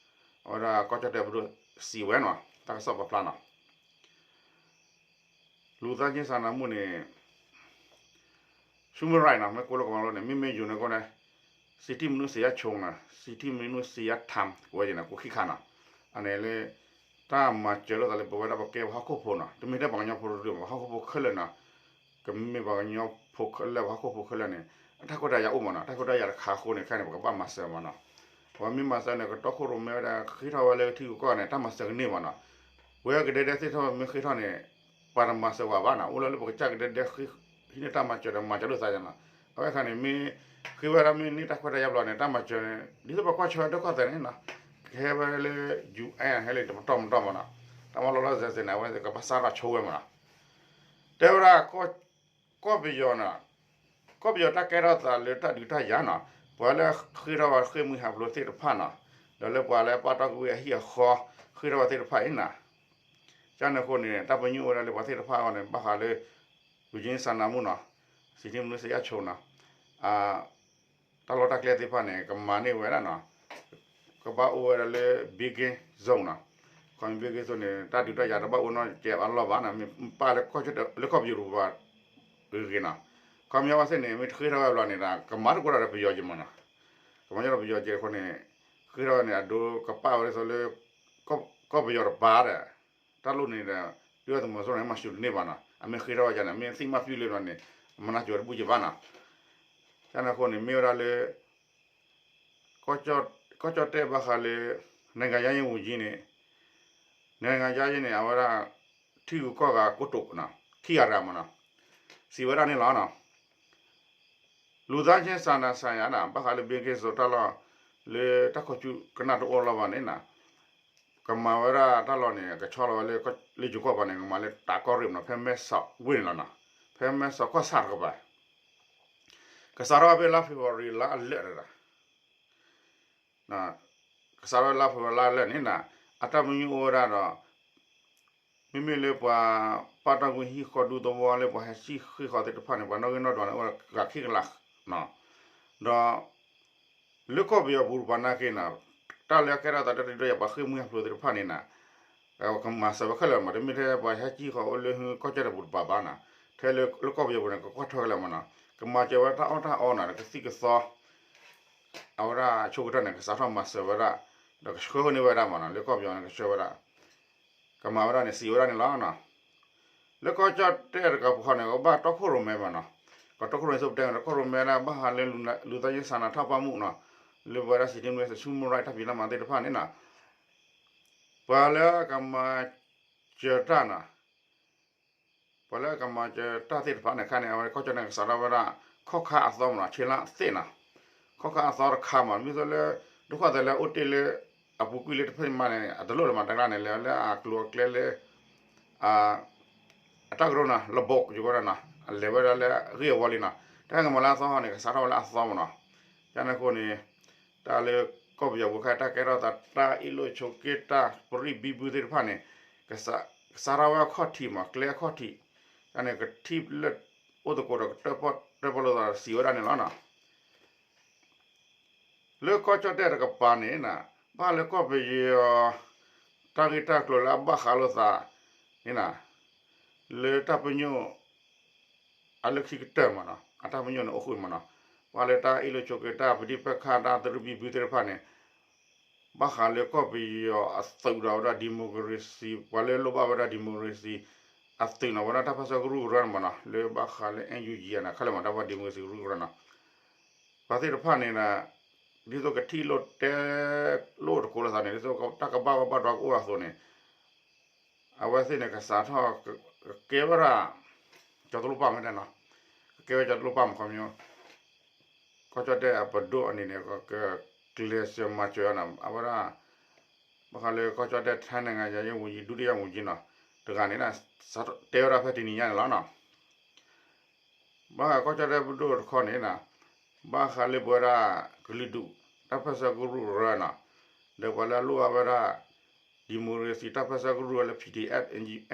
အဝဲဒၣ်ကီၢ်ကၠီၣ်တဲၣ်ပဒိၣ်စံးဝဲနီၤ တၢ်ကစီၣ်ပာ်ဖျါနီၤ လူသားချင်းစာနာမှုန့ၣ် human right နီၤ မ့ၢ်ကိးလၢကမၤလိန့ၣ် မ့မ့ၢ်ယိၤန့ၣ်ကိးန့ၣ် สิทธิมนุษยชนနီၤ สิทธิมนุษยธรรม ကိးဝဲန့ၣ် ကိးခံခါနီၤ, အန့ၣ်လၢ တၢ်မၤစၢၤလိာ်သးလၢပဝဲဒၣ်ပကဲပှၤဟီၣ်ခိၣ်ဖိနီၤ တမ့ၢ်ထဲပှၤကညီဖိတဒူၣ် ပှၤဟီၣ်ခိၣ်ဖိခဲလၢာ်နီၤ, ကမ့ၢ်ပှၤကညီဖိခဲလၢာ် ပှၤဟီၣ်ခိၣ်ဖိခဲလၢာ်န့ၣ် အတၢ်ခွဲးတၢ်ယာ်အိၣ်မးနီၤ, တၢ်ခွဲးတၢ်ယာ်တခါအဃိန့ၣ် ခဲန့ၣ် ပကဘၣ်မၤစၢၤမးနီၤ, ပှၤမ့ၢ်မၤစၢၤန့ၣ် ကတီခိၣ်ရိၣ်မဲဝဲဒၣ် ဃ့ထီၣ်ဝဲလၢထံဂုၤကီၢ်ဂၤန့ၣ် တၢ်မၤစၢၤကန့ၢ်မးနီၤ, ပဝဲကဒဲဒဲသ့ၣ်ထီၣ်မ့ၢ်ဃ့ထီၣ်န့ၣ် ပှၤတမၤစၢၤဝဲဘၣ်နီၤ, အိၣ်လၢလၢပကစၢ်ကဒဲဒဲဃ့ ဟံးန့ၢ်တၢ်မၤစၢၤဒီးမၤစၢၤလိာ်သးနီၤ, အဝဲခါန့ၣ်မ့ၢ် ဃ့ဝဲဒၣ်မ့ၢ်န့ၢ်တၢ်ခွဲးတၢ်ယာ်ဘျီန့ၣ် တၢ်မၤစၢၤန့ၣ် ဒ်သိးပကွၢ်ဆၢဒိၣ်ကီၢ်သဲးန့ၣ်နီၤ, ကဟဲဝဲလၢ ယူၣ်အဲၣ် ဟဲလၢတပတီၢ်မတီၢ်မးနီၤ, တၢ်မၤလီၤလီၤဆဲးဆဲးန့ၣ် အဝဲကဘၣ်စးထီၣ်ဆိဝဲမးနီၤ, တဲဝဲဒၣ် ကီၢ်ပယီၤနီၤ, ကီၢ်ပယီၤတၢ်ကဲထီၣ်သးလၢတၢ်ဒုးတၢ်ယၤနီၤ, ပှၤလၢဃ့ထီၣ်ဝဲဃ့ၢ်မှံဟးဖျိးသ့ၣ်တဖၣ်နီၤ, ဒီးလၢပှၤလၢပာ်တ့ၢ်ကွံာ်အဟံၣ်အဃီ ဃ့ထီၣ်ဝဲသ့ၣ်တဖၣ်အံၤနီၤ, ကန့ၣ်အဃိန့ၣ် တၢ်ပညိၣ်အိၣ်ဝဲဒၣ်လၢပှၤသ့ၣ်တဖၣ်အဂီၢ်န့ၣ် ဘၣ်ဃးလၢ လူသားချင်းစာနာမှုနီၤ, စံးထံမနုၤစံးယါဆိနီၤ, တၢ်လီၢ်တၢ်ကျဲသ့ၣ်တဖၣ်န့ၣ် ကမၤန့ၢ်ဝဲဒၣ်နီၤ, ကဘၣ်အိၣ်ဝဲဒၣ်လၢ beacon zone နီၤ, ခီမ့ၢ် beacon zone န့ၣ် တၢ်ဒုးတၢ်ယၤတဘၣ်အိၣ်နီတစဲးအလီၢ်ဘၣ်နီၤ, မ့ၢ်ပာ်လၢကီၢ်ပယီၤပူၤဘၣ်ဂ့ၤဂ့ၤနီၤ, ခီမ့ၢ်အဝဲသ့ၣ်န့ၣ် မ့ၢ်ဃ့ထီၣ်ဝဲဘျီန့ၣ်ဒီး ကမၤသကိးတၢ်ဒီးပယီၤက့ၤမးနီၤ, ကမၤသကိးဒီးပယီၤက့ၤအဃိန့ၣ် ဃ့ထီၣ်ဝဲန့ၣ် အဒိကပာ်ဝဲဒ်သိးလၢ ကီၢ်ပယီၤတပၤဒီး တၢ်လိၣ်န့ၣ်ဒီး ဒုၣ်ဒါသုးမီၤစိရိၤန့ၣ် မၤစၢၤတန့ၢ်ဘၣ်နီၤ, အမ့ၢ်ဃ့ထီၣ်ဝဲဒၣ်န့ၣ် မ့ၢ်သ့ၣ်မါပျုၢ်လၢဘျီန့ၣ် မနၤစၢၤဝဲတဘူၣ်က့ၤဘၣ်နီၤ, ကန့ၣ်အဃိန့ၣ် မ့ၢ်ဝဲဒၣ်လၢ ကီၢ်ကၠီၣ်တဲၣ်ဘၣ်ဃးလၢ နိုင်ငံခြားရေးဝန်ကြီးန့ၣ် နိုင်ငံခြားရေးန့ၣ် အဝဲဒၣ် ထံဂုၤကီၢ်ဂၤကိတိာ်နီၤ ခံဂၤတဂၤမးနီၤ စံးဝဲဒၣ်န့ၣ်လီၤနီၤ လူသားချင်းစာနာဆိုင်ရာနီၤ ဘၣ်ဃးလၢ beacon zone တၢ်လီၢ် လၢတၢ်ခိၣ်ဆူကနၣ်တအိၣ်လီၤဘၣ်န့ၣ်နီၤ ကမၤဝဲဒၣ်တၢ်လီၢ်န့ၣ် ကဆီလီၤဝဲလၢ လၢယိၤကီၢ်ပူၤန့ၣ် ကမၤလၢတးကီၢ်ရ့ၣ်မးနီၤ ဖဲမဲဆီးဝ့ၢ်န့ၣ်လီၤနီၤ ဖဲမဲဆီးကီၢ်ဆၣ်တကပၤ ကစးထီၣ်ဖဲလါ February လါအလၢာ်တဒၣ် ကစးထီၣ်လါ February လါအလၢာ်န့ၣ်နီၤ အတၢ်ပညိၣ်အိၣ်ဝဲဒၣ်ဒီး မ့မ့ၢ်လၢပှၤပာ်တ့ၢ်ကွံာ်ဟံၣ်ဃီဒူသဝီလၢပှၤဟဲစံၣ်ဃ့ၢ်ဃီသ့ၣ်တဖၣ်န့ၣ် ပှၤနီၣ်ဂံၢ်နီၣ်ဒွးန့ၣ် အိၣ်ဂၤခံကလးနီၤ ဒီး လၢကီၢ်ပယီၤပူၤတပၤနာ်က့နီၤ တၢ်လၢအကဲထီၣ်သးတၢ်ဒုးတၢ်ယၤပှၤဃ့ၢ်မှံဟးဖျိးသ့ၣ်တဖၣ်န့ၣ်နီၤ ကမၤစၢၤဝဲခဲလၢာ်မး တမ့ၢ်ထဲပှၤဟဲစံၣ်ဃီအိၣ်လၢဟုကီၢ်ကၠီၣ်တဲၣ်ပူၤတပၤဘၣ်နီၤ ထဲလၢကီၢ်ပယီၤပူၤန့ၣ် ကကွၢ်ထွဲခဲလၢာ်မးနီၤ ကမၤစၢၤဝဲတၢ်အီၣ်တၢ်အီနီၤ ကသံၣ်ကသီ အဝဲဒၣ်အဆိကတၢၢ်န့ၣ် ကစးထီၣ်မၤစၢၤဝဲဒၣ် ဒီးကဆှၢန့ၢ်ဝဲဒၣ်မးနီၤ လၢကီၢ်ပယီၤန့ၣ် ကဆှၢဝဲဒၣ် ကမၤဝဲဒၣ်န့ၣ် စံးဝဲဒၣ်န့ၣ်လီၤနီၤ လၢကီၢ်ကၠီၣ်တဲၣ်တကပၤဃီန့ၣ် ကဘၣ်တီခိၣ်ရိၣ်မဲမးနီၤ ကတီခိၣ်ရိၣ်မဲ စံးပတဲ တီခိၣ်ရိၣ်မဲဒၣ် ဘၣ်ဃးလၢ လူသားချင်းစာနာထောက်ပံ့မှုနီၤ လၢပဝဲဒၣ် စံးထံမနုၤ human right တၢ်ဖံးတၢ်မၤသ့ၣ်တဖၣ်န့ၣ်နီၤ ပှၤလၢကမၤစၢၤတၢ်နီၤ ပှၤလၢကမၤစၢၤတၢ်သ့ၣ်တဖၣ်န့ၣ်ခါန့ၣ် အဝဲကီၢ်ကၠီၣ်တဲၣ်န့ၣ် ကစးထီၣ်ဝဲဒၣ် ခီၣ်ခါအသီမးနီၤ ဆံလါသ့ၣ်နီၤ ခီၣ်ခါအသီတခါမး မ့ၢ်သိးလၢ ဒိၣ်ခိၣ်သဲးလၢအိၣ်တ့ၢ်လၢ အပူၤကွံာ်လၢတဖျၢၣ်မးန့ၣ် အတလိၣ်လၢၤမး တဂၤန့ၣ် လဲၤဝဲလၢအကျိၤအကျဲလၢ အတၢ်ကရၢနီၤ လဘိး ယိၤကီၢ်န့ၣ်နီၤ အလဲၤဝဲဒၣ်လၢအဂ့ၢ်အဝီလံနီၤ တၢ်ကမၤလၢအသီဟီန့ၣ် ကစးထီၣ်ဝဲလၢအသီမ့ၢ်နီၤ. ကန့ၣ်အဃိန့ၣ် တၢ်လၢကီၢ်ပယီၤပူၤခါ တၢ်ကဲထီၣ်သး တၢ်အ့ၣ်လိာ်ဆိးက့ တၢ်ပရံၣ်ဘံဘူသ့ၣ်တဖၣ်န့ၣ် ကစးထီၣ်ဝဲအခီၣ်ထံးမ့ၢ် ကျဲအခီၣ်ထံး တၢ်န့ၣ် ကထံၣ်လၢအိၣ်သကိးဒီးကတၢၣ်ပီၣ်တၢၣ်ပီၣ်လိာ်သးစံးဝဲဒၣ်န့ၣ်လီၤနီၤ. လၢကီၢ်ကၠီၣ်တဲၣ်တကပၤန့ၣ် ဘၣ်လၢကီၢ်ပယီၤ တၢ်ဂ့ၢ်တၢ်ကျိၤလၢအဘၣ်ဃးလိာ်သးန့ၣ် လၢတၢ်ပညိၣ် အလၢခံကတၢၢ်မ့ၢ်နီၤ အတၢ်ပညိၣ်န့ၣ်အိၣ်ဃုာ်မ့ၢ်နီၤ. ပှၤလၢတၢ်အ့ၣ်လိာ်ဆိးက့ တၢ်ပဒံၣ်ပၢၢ်ခၣ် တၢ်သရံၣ်ဘံဘူသ့ၣ်တဖၣ်န့ၣ် ဘၣ်ဃးလၢကီၢ်ပယီၤအသုးဒီးဝဲဒၣ် democracy ပှၤလၢလိၣ်ဘၣ်ဝဲဒၣ် democracy အသုးနီၤ ဝဲဒၣ်တၢ်ပၢၢ်ဆၢကရူၢ်ကရၢန့ၣ်မ့ၢ်နီၤ လၢဘၣ်ဃးလၢ NUG အန့ၣ် ခဲလၢာ်မ့ၢ် တၢ်ပၢၢ်ဆၢ democracy ကရူၢ်ကရၢနီၤ ပှၤသ့ၣ်တဖၣ်န့ၣ် ဒ်သိးကထံၣ်လိာ်တဲလိာ်တကိးလိာ်သးန့ၣ် ဒ်သိးတၢ်ကဘၣ်ဝဲဘၣ်ဒီးကအိၣ်အသိးန့ၣ် အဝဲသ့ၣ်န့ၣ် ကစးထီၣ် ကကဲဝဲဒၣ် ကၠီၤတလိၣ်ပၢ်မ့ၢ်တဲနီၤ ကကဲဝဲကၠီၤတလိၣ်ပၢ်မ့ၢ်ခီပညီ ကီၢ်ကၠီၣ်တဲၣ်အပဒိၣ်အနံၤန့ၣ် ကကျဲးစၢးမၤစၢၤအီၤနီၤ အဝဲဒၣ် ဘၣ်ဃးလၢကီၢ်ကၠီၣ်တဲၣ် ထဲနိုင်ငံရေးဝန်ကြီး ဒုတိယဝန်ကြီးနီၤ တဂၤန့ၣ် တဲဝဲဒၣ်ဖဲတနံၤညါန့ၣ်လီၤနီၤ ဘၣ်ဃးကီၢ်ကၠီၣ်တဲၣ်ပဒိၣ်တခီန့ၣ် ဘၣ်ဃးလၢပဝဲဒၣ်ကလုာ်ဒူၣ် တၢ်ပၢၢ်ဆၢကရူၢ်ကရၢနီၤ ဒီးပှၤလၢအလိၣ်ဘၣ်ဝဲဒၣ် democracy တၢ်ပၢၢ်ဆၢကရူၢ်ဝဲလၢ PDF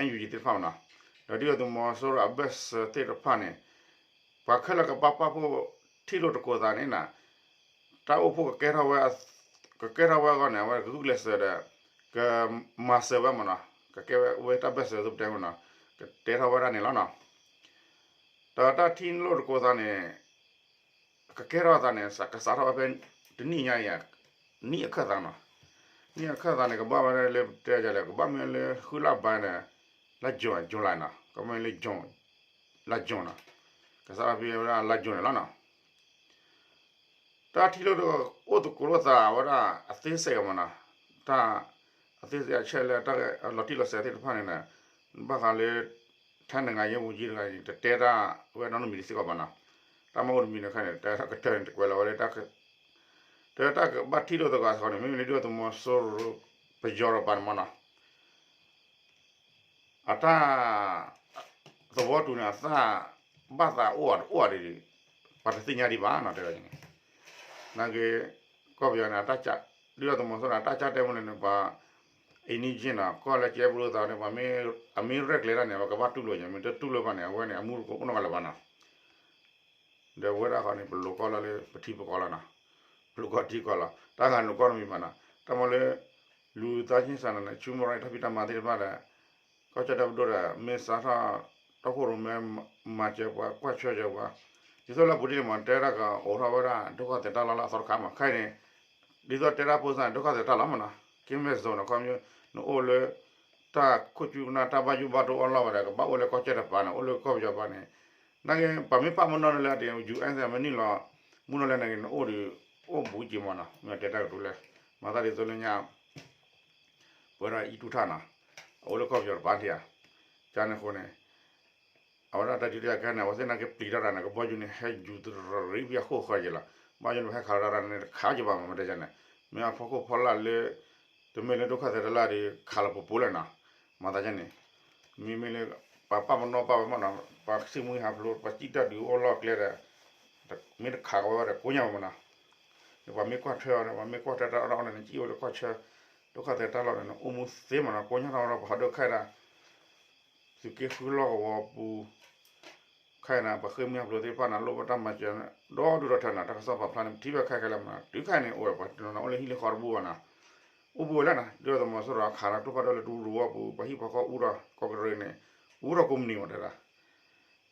NUG သ့ၣ်တဖၣ်မ့ၢ်နီၤ ဒီးဒ်သိးသုးမီၤစိရိၤအဘၢၣ်စၢၤသ့ၣ်တဖၣ်န့ၣ် ပှၤခဲလၢာ်ကဘၣ်ပာ်ဖှိၣ်ထံၣ်လိာ်တကိးသးန့ၣ် တၢ်အိၣ်ဖှိၣ်ကကဲထီၣ်ဝဲ ကကဲထီၣ်ဝဲအဂီၢ်န့ၣ် အဝဲကဂုာ်ကျဲးစၢးဒီး ကမၤစၢၤဝဲမ့ၢ်နီၤ ကကဲဝဲတၢ်ဘၢၣ်စၢၤသုတဲမ့ၢ်နီၤ ကတဲထီၣ်ဝဲဒၣ်န့ၣ်လီၤနီၤ ဒီးတၢ်ထံၣ်လိာ်တကိးသးန့ၣ် ကကဲထီၣ်သးန့ၣ် ကစးထီၣ်ဝဲဖဲတနံၣ်ညါအံၤ နံၣ်အခၢၣ်သးနီၤ နံၣ်အခၢၣ်သးန့ၣ် ကဘၣ်ဝဲဒၣ်လၢပတဲဒ်လဲၣ် ကဘၣ်မ့ၢ်လၢဃုလါဘၣ်န့ၣ် လါ June July နီၤ ကဘၣ်မ့ၢ်လၢ June လါ June နီၤ ကစးထီၣ်ဖဲဝဲဒၣ်လါ June န့ၣ်လီၤနီၤ တၢ်ထံၣ်လိာ်တအိၣ်သကိးလိာ်သးဝဲဒၣ်အသေးစိတ်မ့ၢ်နီၤ တၢ်အသေးစိတ်အချက်အလက် တၢ်လီၤတံၢ်လီၤဆဲးသ့ၣ်တဖၣ်န့ၣ် ဘၣ်ဃးလၢ ထဲနိုင်ငံရေးဝန်ကြီး တဂၤန့ၣ် တတဲတၢ်ဝဲနီတမံၤတစ့ၢ်ကီးဘၣ်နီၤ တၢ်မ့ၢ်အိၣ်တမံၤန့ၣ်ခါန့ၣ် တၢ်ကတၢၢ်န့ၣ် တကွဲးလီၤဝဲလၢ တၢ်ကတၢၢ်န့ၣ်တကွဲးလီၤဝဲလၢတၢ်က တၢ်တၢ်ကဘၣ်ထံၣ်လိာ်သကိးအသကိးန့ၣ် မ့မ့ၢ်လၢဒုၣ်ဒါသုးမီၤစိရိၤ ပယီၤတကပၤန့ၣ်မ့ၢ်နီၤ အတၢ်သဝီတူၤန့ၣ် အသးဘၣ်သးအိၣ်အတအိၣ်ဒ်န့ၣ် ပှၤတသ့ၣ်ညါဒံးဘၣ်နီၤ တဲဝဲန့ၣ် နာ်က့ ကီၢ်ပယီၤန့ၣ် ဒုၣ်ဒါသုးမီၤစိရိၤန့ၣ် အတၢ်ကၢ်တဲမ့ၢ်န့ၣ် ပှၤ အံနံက့နီၤ ကီၢ်လၢကဲဘျုးသးန့ၣ် ပှၤမ့ၢ်ရဲၣ်ကျဲၤတၢ်န့ၣ် ပကဘၣ်တူၢ်လိာ်ညါ မ့ၢ်တတူၢ်လိာ်ဘၣ်န့ၣ် အဝဲန့ၣ် အမူတကိးအိၣ်နီတဂၤလၢၤဘၣ်နီၤ ဒီးဝဲဒၣ်ဃီန့ၣ် ပလိၤကီၢ်လၢ်လၢပထံပကီၢ်လီၤနီၤ ပလိၤကီၢ်ထံကီၢ်လီၤ တၢ်ဂၤန့ၣ်ကီၢ်တမံၤဘၣ်နီၤ တၢ်မ့ၢ်လၢ လူသားချင်းစာနာနဲ့ human rights တၢ်ဖံးတၢ်မၤသ့ၣ်တဖၣ်ဒီး ကီၢ်ကၠီၣ်တဲၣ်ပဒိၣ်ဒီး မ့ၢ်စးထီၣ် တီခိၣ်ရိၣ်မဲ မၤစၢၤပှၤ ကွၢ်ဆၢစၢၤပှၤ ဒ်သိးလၢပူၤဒ်န့ၣ်မ့ၢ် တဲဒၣ်ကအိးထီၣ်ဝဲဒၣ် ဒုက္ခသည်တၢ်လီၢ်လၢအသီတခါမ့ၢ် ခဲအံၤန့ၣ် ဒ်သိးတဲဒၣ်ဖိသၣ်န့ၣ် ဒုက္ခသည်တၢ်လီၢ်မ့ၢ်နီၤ က့မဲာ်စိၤနီၤ ခီပညီ နအိၣ်လၢ တၢ်ခိၣ်ကူကနၣ်တၢ်ဘၣ်ယိၣ်ဘၣ်ဒိအီၣ်လီၢ်ဝဲဒီး ကဘၣ်အိၣ်လၢကီၢ်ကၠီၣ်တဲၣ်တပၤန့ၣ် အိၣ်လၢကီၢ်ပယီၤပၤန့ၣ် နာ်က့ ပှၤမ့ၢ်ပာ်ပနီၣ်လၢအတ UN မ့ၢ်နုာ်လီၤ မုၢ်နီၢ်လဲၣ်န့ၣ် နအိၣ်ဒီး အိၣ်ဘူးက့ၤမ့ၢ်နီၤ မ့ၢ်တဲတၢ်ကတိၤလဲၣ် မၤသးဒ်သိးလၢညါ ပဝဲဒၣ်အံၣ်တူၢ်ထၣ်နီၤ အအိၣ်လၢကီၢ်ပယီၤတပၤဒံးဧါ ကန့ၣ်အဃိန့ၣ် အဝဲဒၣ်တၢ်ဒုးတၢ်ယၤကဲန့ၣ် အဝဲသ့ၣ်နာ်က့ပျံၤထီၣ်တၢ်န့ၣ် ကဘီယူၤန့ၣ် ဟဲယူၤတရံးဖဲအဃိဃၢၤယဲလီၤ ဘီယူၤန့ၣ် ပဟဲခးလီၤတၢ်န့ၣ် တခးက့ၤဘၣ်မ့ၢ်မ့ၢ်တဲယၤန့ၣ် မ့ၢ်အဖီခိၣ်ဖီလာ်လၢ တမ့ၢ်လၢဒုက္ခသည်တၢ်လီၢ်ဒီး ခးလီၤပူၤပူၤလဲၣ်နီၤ မၤသးယၤန့ၣ် မ့မ့ၢ်လၢ ပှၤပာ်ပနီၣ်ပာ်ဝဲမ့ၢ်နီၤ ပှၤစံၣ်မှံဟးဖျိး ပှၤစံၣ်တၢ်ဒုးအိၣ်လီၢ်ကျဲဒီး မ့ၢ်တခးကီးဝဲဒီး ကိညါဝဲမ့ၢ်နီၤ ပှၤမ့ၢ်ကွၢ်ထွဲအီၤန့ၣ် ပှၤမ့ၢ်ကွၢ်ထွဲတၢ်အီၣ်တၢ်အီန့ၣ် နစံၣ်အိၣ်လၢကီၢ်ဆၢ ဒုက္ခသည်တၢ်လီၢ်န့ၣ် နအိၣ်မူသ့မ့ၢ်နီၤ ကိညါထီၣ်ဝဲဒီး ပှၤဟီၣ်ဒုးခဲအံၤဒၣ် သုးက့ဃုလီၢ်ကဝီၤပူၤ ခဲအံၤန့ၣ် ပှၤဃ့ၢ်မှံဟးဖျိးသ့ၣ်တဖၣ်န့ၣ် လိၣ်ဘၣ်တၢ်မၤစၢၤ ဒီဒူၣ်ဒီထၢနီၤ တၢ်ကစီၣ်ပာ်ဖျါန့ၣ် ပထံၣ်ဘၣ်ခဲခဲလၢာ်မ့ၢ်နီၤ တုၤခဲအံၤန့ၣ် အိၣ်ဝဲပှၤတနီၤနီၤ အိၣ်လၢဟံၣ်လၢဃီတဘူၣ်ဘၣ်နီၤ အိၣ်ဘူးဝဲလၢနီၤ ဒုၣ်ဒါသုးမီၤစိရိၤခးလီၤကျိဖးဒိၣ်လၢဒူရူၤဝီပူၤ ပှၤဟံၣ်ပှၤဃီအူထီၣ် ကီၢ်ကရ့ၣ်န့ၣ် အူထီၣ်ကိးမုၢ်နံၤမ့ၢ်တဲဒၣ်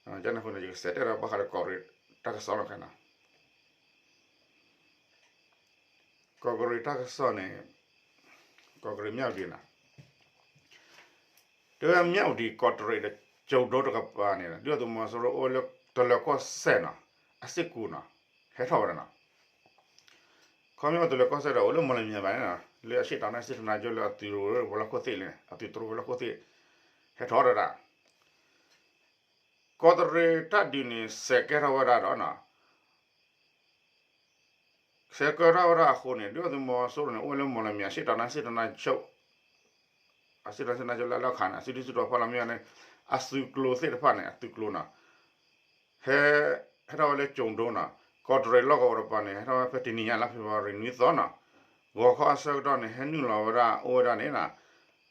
ကန့ၣ်အဃိန့ၣ် ယကစးတဲဒီးဘၣ်ဃးဒီးကီၢ်ကရ့ၣ်တၢ်ကစီၣ်လီၤခဲနီၤ ကီၢ်ကရ့ၣ်တၢ်ကစီၣ်န့ၣ် ကီၢ်ကရ့ၣ်မၠၣ်ဝတံၤနီၤ တဲဝဲမၠၣ်ဝတံၤ ကီၢ်ကရ့ၣ်ဒီးကၠိၤဒိတကပၤန့ၣ် ဒုၣ်ဒါသုးမီၤစိရိၤအိၣ်လၢတလၢၤကီၢ်စဲၣ်နီၤ အစ့ၢ်ကီးနီၤ ဟဲထီၣ်ဝဲဒၣ်နီၤ ခီပညီတလၢၤကီၢ်စဲၣ်ဒီး အိၣ်လၢမီၢ်လမၠဲၣ်ဘၣ်န့ၣ်နီၤ လၢအရှေ့တောင်တိုင်းစစ်ဌာနချုပ်လၢအသုးရိၣ်ဝဲလၢခိၣ်သ့ၣ်န့ၣ် အသုးတြိဝဲလၢခိၣ်သ့ၣ် ဟဲထီၣ်ဝဲဒၣ် ကီၢ်ကရ့ၣ်တၢ်ဒုးန့ၣ် စဲးကဲထီၣ်ဝဲဒၣ်ဒီးနီၤ စဲးကဲထီၣ်ဝဲဒၣ်အဃိန့ၣ် ဒုၣ်ဒါသုးမီၤစိရိၤန့ၣ် အိၣ်ဝဲလၢမီၢ်လမၠဲၣ် အရှေ့တောင်တိုင်းစစ်ဌာနချုပ် အရှေ့တောင်တိုင်းစစ်ဌာနချုပ်လၢအလီၢ်ခါန့ၣ် အစုဒုၣ်စုတီၤဖီလာ်မ့ၢ်န့ၣ် အသုးကျိၤသ့ၣ်တဖၣ်န့ၣ် အသုးကျိၤနီၤ ဟဲ ဟဲထီၣ်ဝဲလၢကၠိၤဒိနီၤ, ကီးတရံးလီၢ်ကဝီၤတကပၤန့ၣ် ဟဲထီၣ်ဝဲဖဲတနံၤညါလါဖ့ၤဘြူၤအါရံၤနွံသီနီၤ, ဂီၤခီအဆၢကတီၢ်န့ၣ် ဟဲနုာ်လီၤဝဲဒၣ်အိၣ်ဝဲဒၣ်န့ၣ်နီၤ,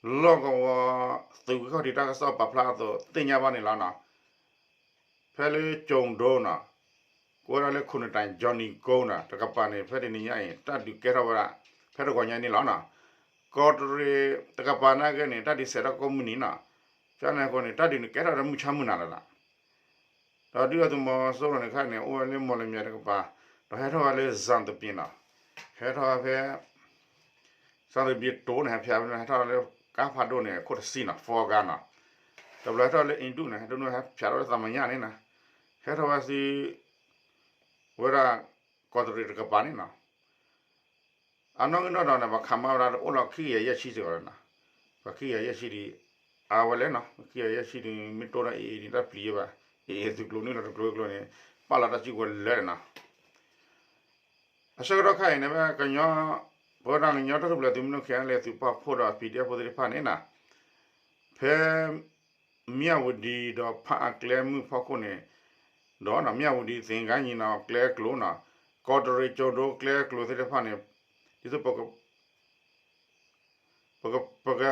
လီၢ်ကဝီၤ သုးဂံၢ်ခီၣ်ထံးတၢ်ကစီၣ်ပာ်ဖျါအသိးသ့ၣ်ညါဘၣ်န့ၣ်လီၤနီၤ. ဖဲလၢကၠိၤဒိနီၤ, ကိးဝဲဒၣ်လၢခိၣ်နတၢ် Johnny Go နီၤ တကပၤန့ၣ် ဖဲတနံၤညါအံၤ တၢ်ဒုးကဲထီၣ်ဝဲဒၣ် ဖဲတဂီၤညါန့ၣ်လီၤနီၤ. ကီးတရံးတကပၤနာ်က့န့ၣ် တၢ်ဒုးစဲးထီၣ်ကိးမုၢ်နံၤနီၤ, ကန့ၣ်အဃိန့ၣ် တၢ်ဒုးန့ၣ်ကဲထီၣ်ဒီးမုၢ်ဆါမုၢ်နၤလီၤနီၤ. ဒီးဒုၣ်ဒါသုးမီၤစိရိၤန့ၣ်ခါန့ၣ် အိၣ်ဝဲလၢမီၢ်လမၠဲၣ်တကပၤ, ဒီးဟဲထီၣ်ဝဲလၢစၣ်သပ့ၤနီၤ, ဟဲထီၣ်ဝဲဖဲ စၣ်သပ့ၤတိၤန့ၣ် ဟဲဖျိးဝဲ ဟဲထီၣ်လၢကါဖးဒိၣ်န့ၣ် ခိၣ်တဆံနီၤ ဖီကါနီၤ, တဘျီဟဲထီၣ်လၢအ့ဒူၣ်န့ၣ် ဟဲထီၣ်ဟဲဖျိးထီၣ်လၢသးမညၣ်န့ၣ်နီၤ, ဟဲထီၣ်ဝဲဆူ ဝဲဒၣ် ကီးတရံးတကပၤန့ၣ်နီၤ. အနီၣ်ဂံၢ်နီၣ်ဒွးန့ၣ် ပှၤခးမါဝဲဒၣ်တအိၣ်လီၤခံကယၤယဲၢ်ဆံစ့ၢ်ကီးနီၤ, ပှၤခံကယၤယဲၢ်ဆံဒံး အါဝဲလဲၣ်နီၤ, ခံကယၤယဲၢ်ဆံဒံး မ့ၢ်တိၢ်ဒီးအ့ၣ်အ့ၣ်ဒံးတၢ်ပျံၤယဲဘၣ်, အ့ၣ်အ့ၣ်သုးကျိၤနုာ်လီၤတကျိၤကျိၤန့ၣ် ပာ်လီၤတၢ်စုကဝဲၤလၢာ်နီၤ. အဆၢကတီၢ်ခါအံၤန့ၣ် ပဝဲကညီ ပဝဲဒၣ်ကညီတၢ်ထူၣ်ဖျဲးသုးမုၢ်ဒိၣ် ခဲအံၤလၢသုးပာ်ဖှိၣ်ဒီး ပီၣ်ဒ့ၣ်ဖိသ့ၣ်တဖၣ်န့ၣ်နီၤ, ဖဲ မၠၣ်ဝတံၤဒီးဖးအါကျဲမုၢ်ဖီခိၣ်န့ၣ်, ဒီးမၠၣ်ဝတံၤသ့ၣ်ကါညီနီၤ ကျဲကျိၤနီၤ, ကီးတရံးကၠိၤဒိကျဲကျိၤသ့ၣ်တဖၣ်န့ၣ်, ဒ်သိး ပက ပက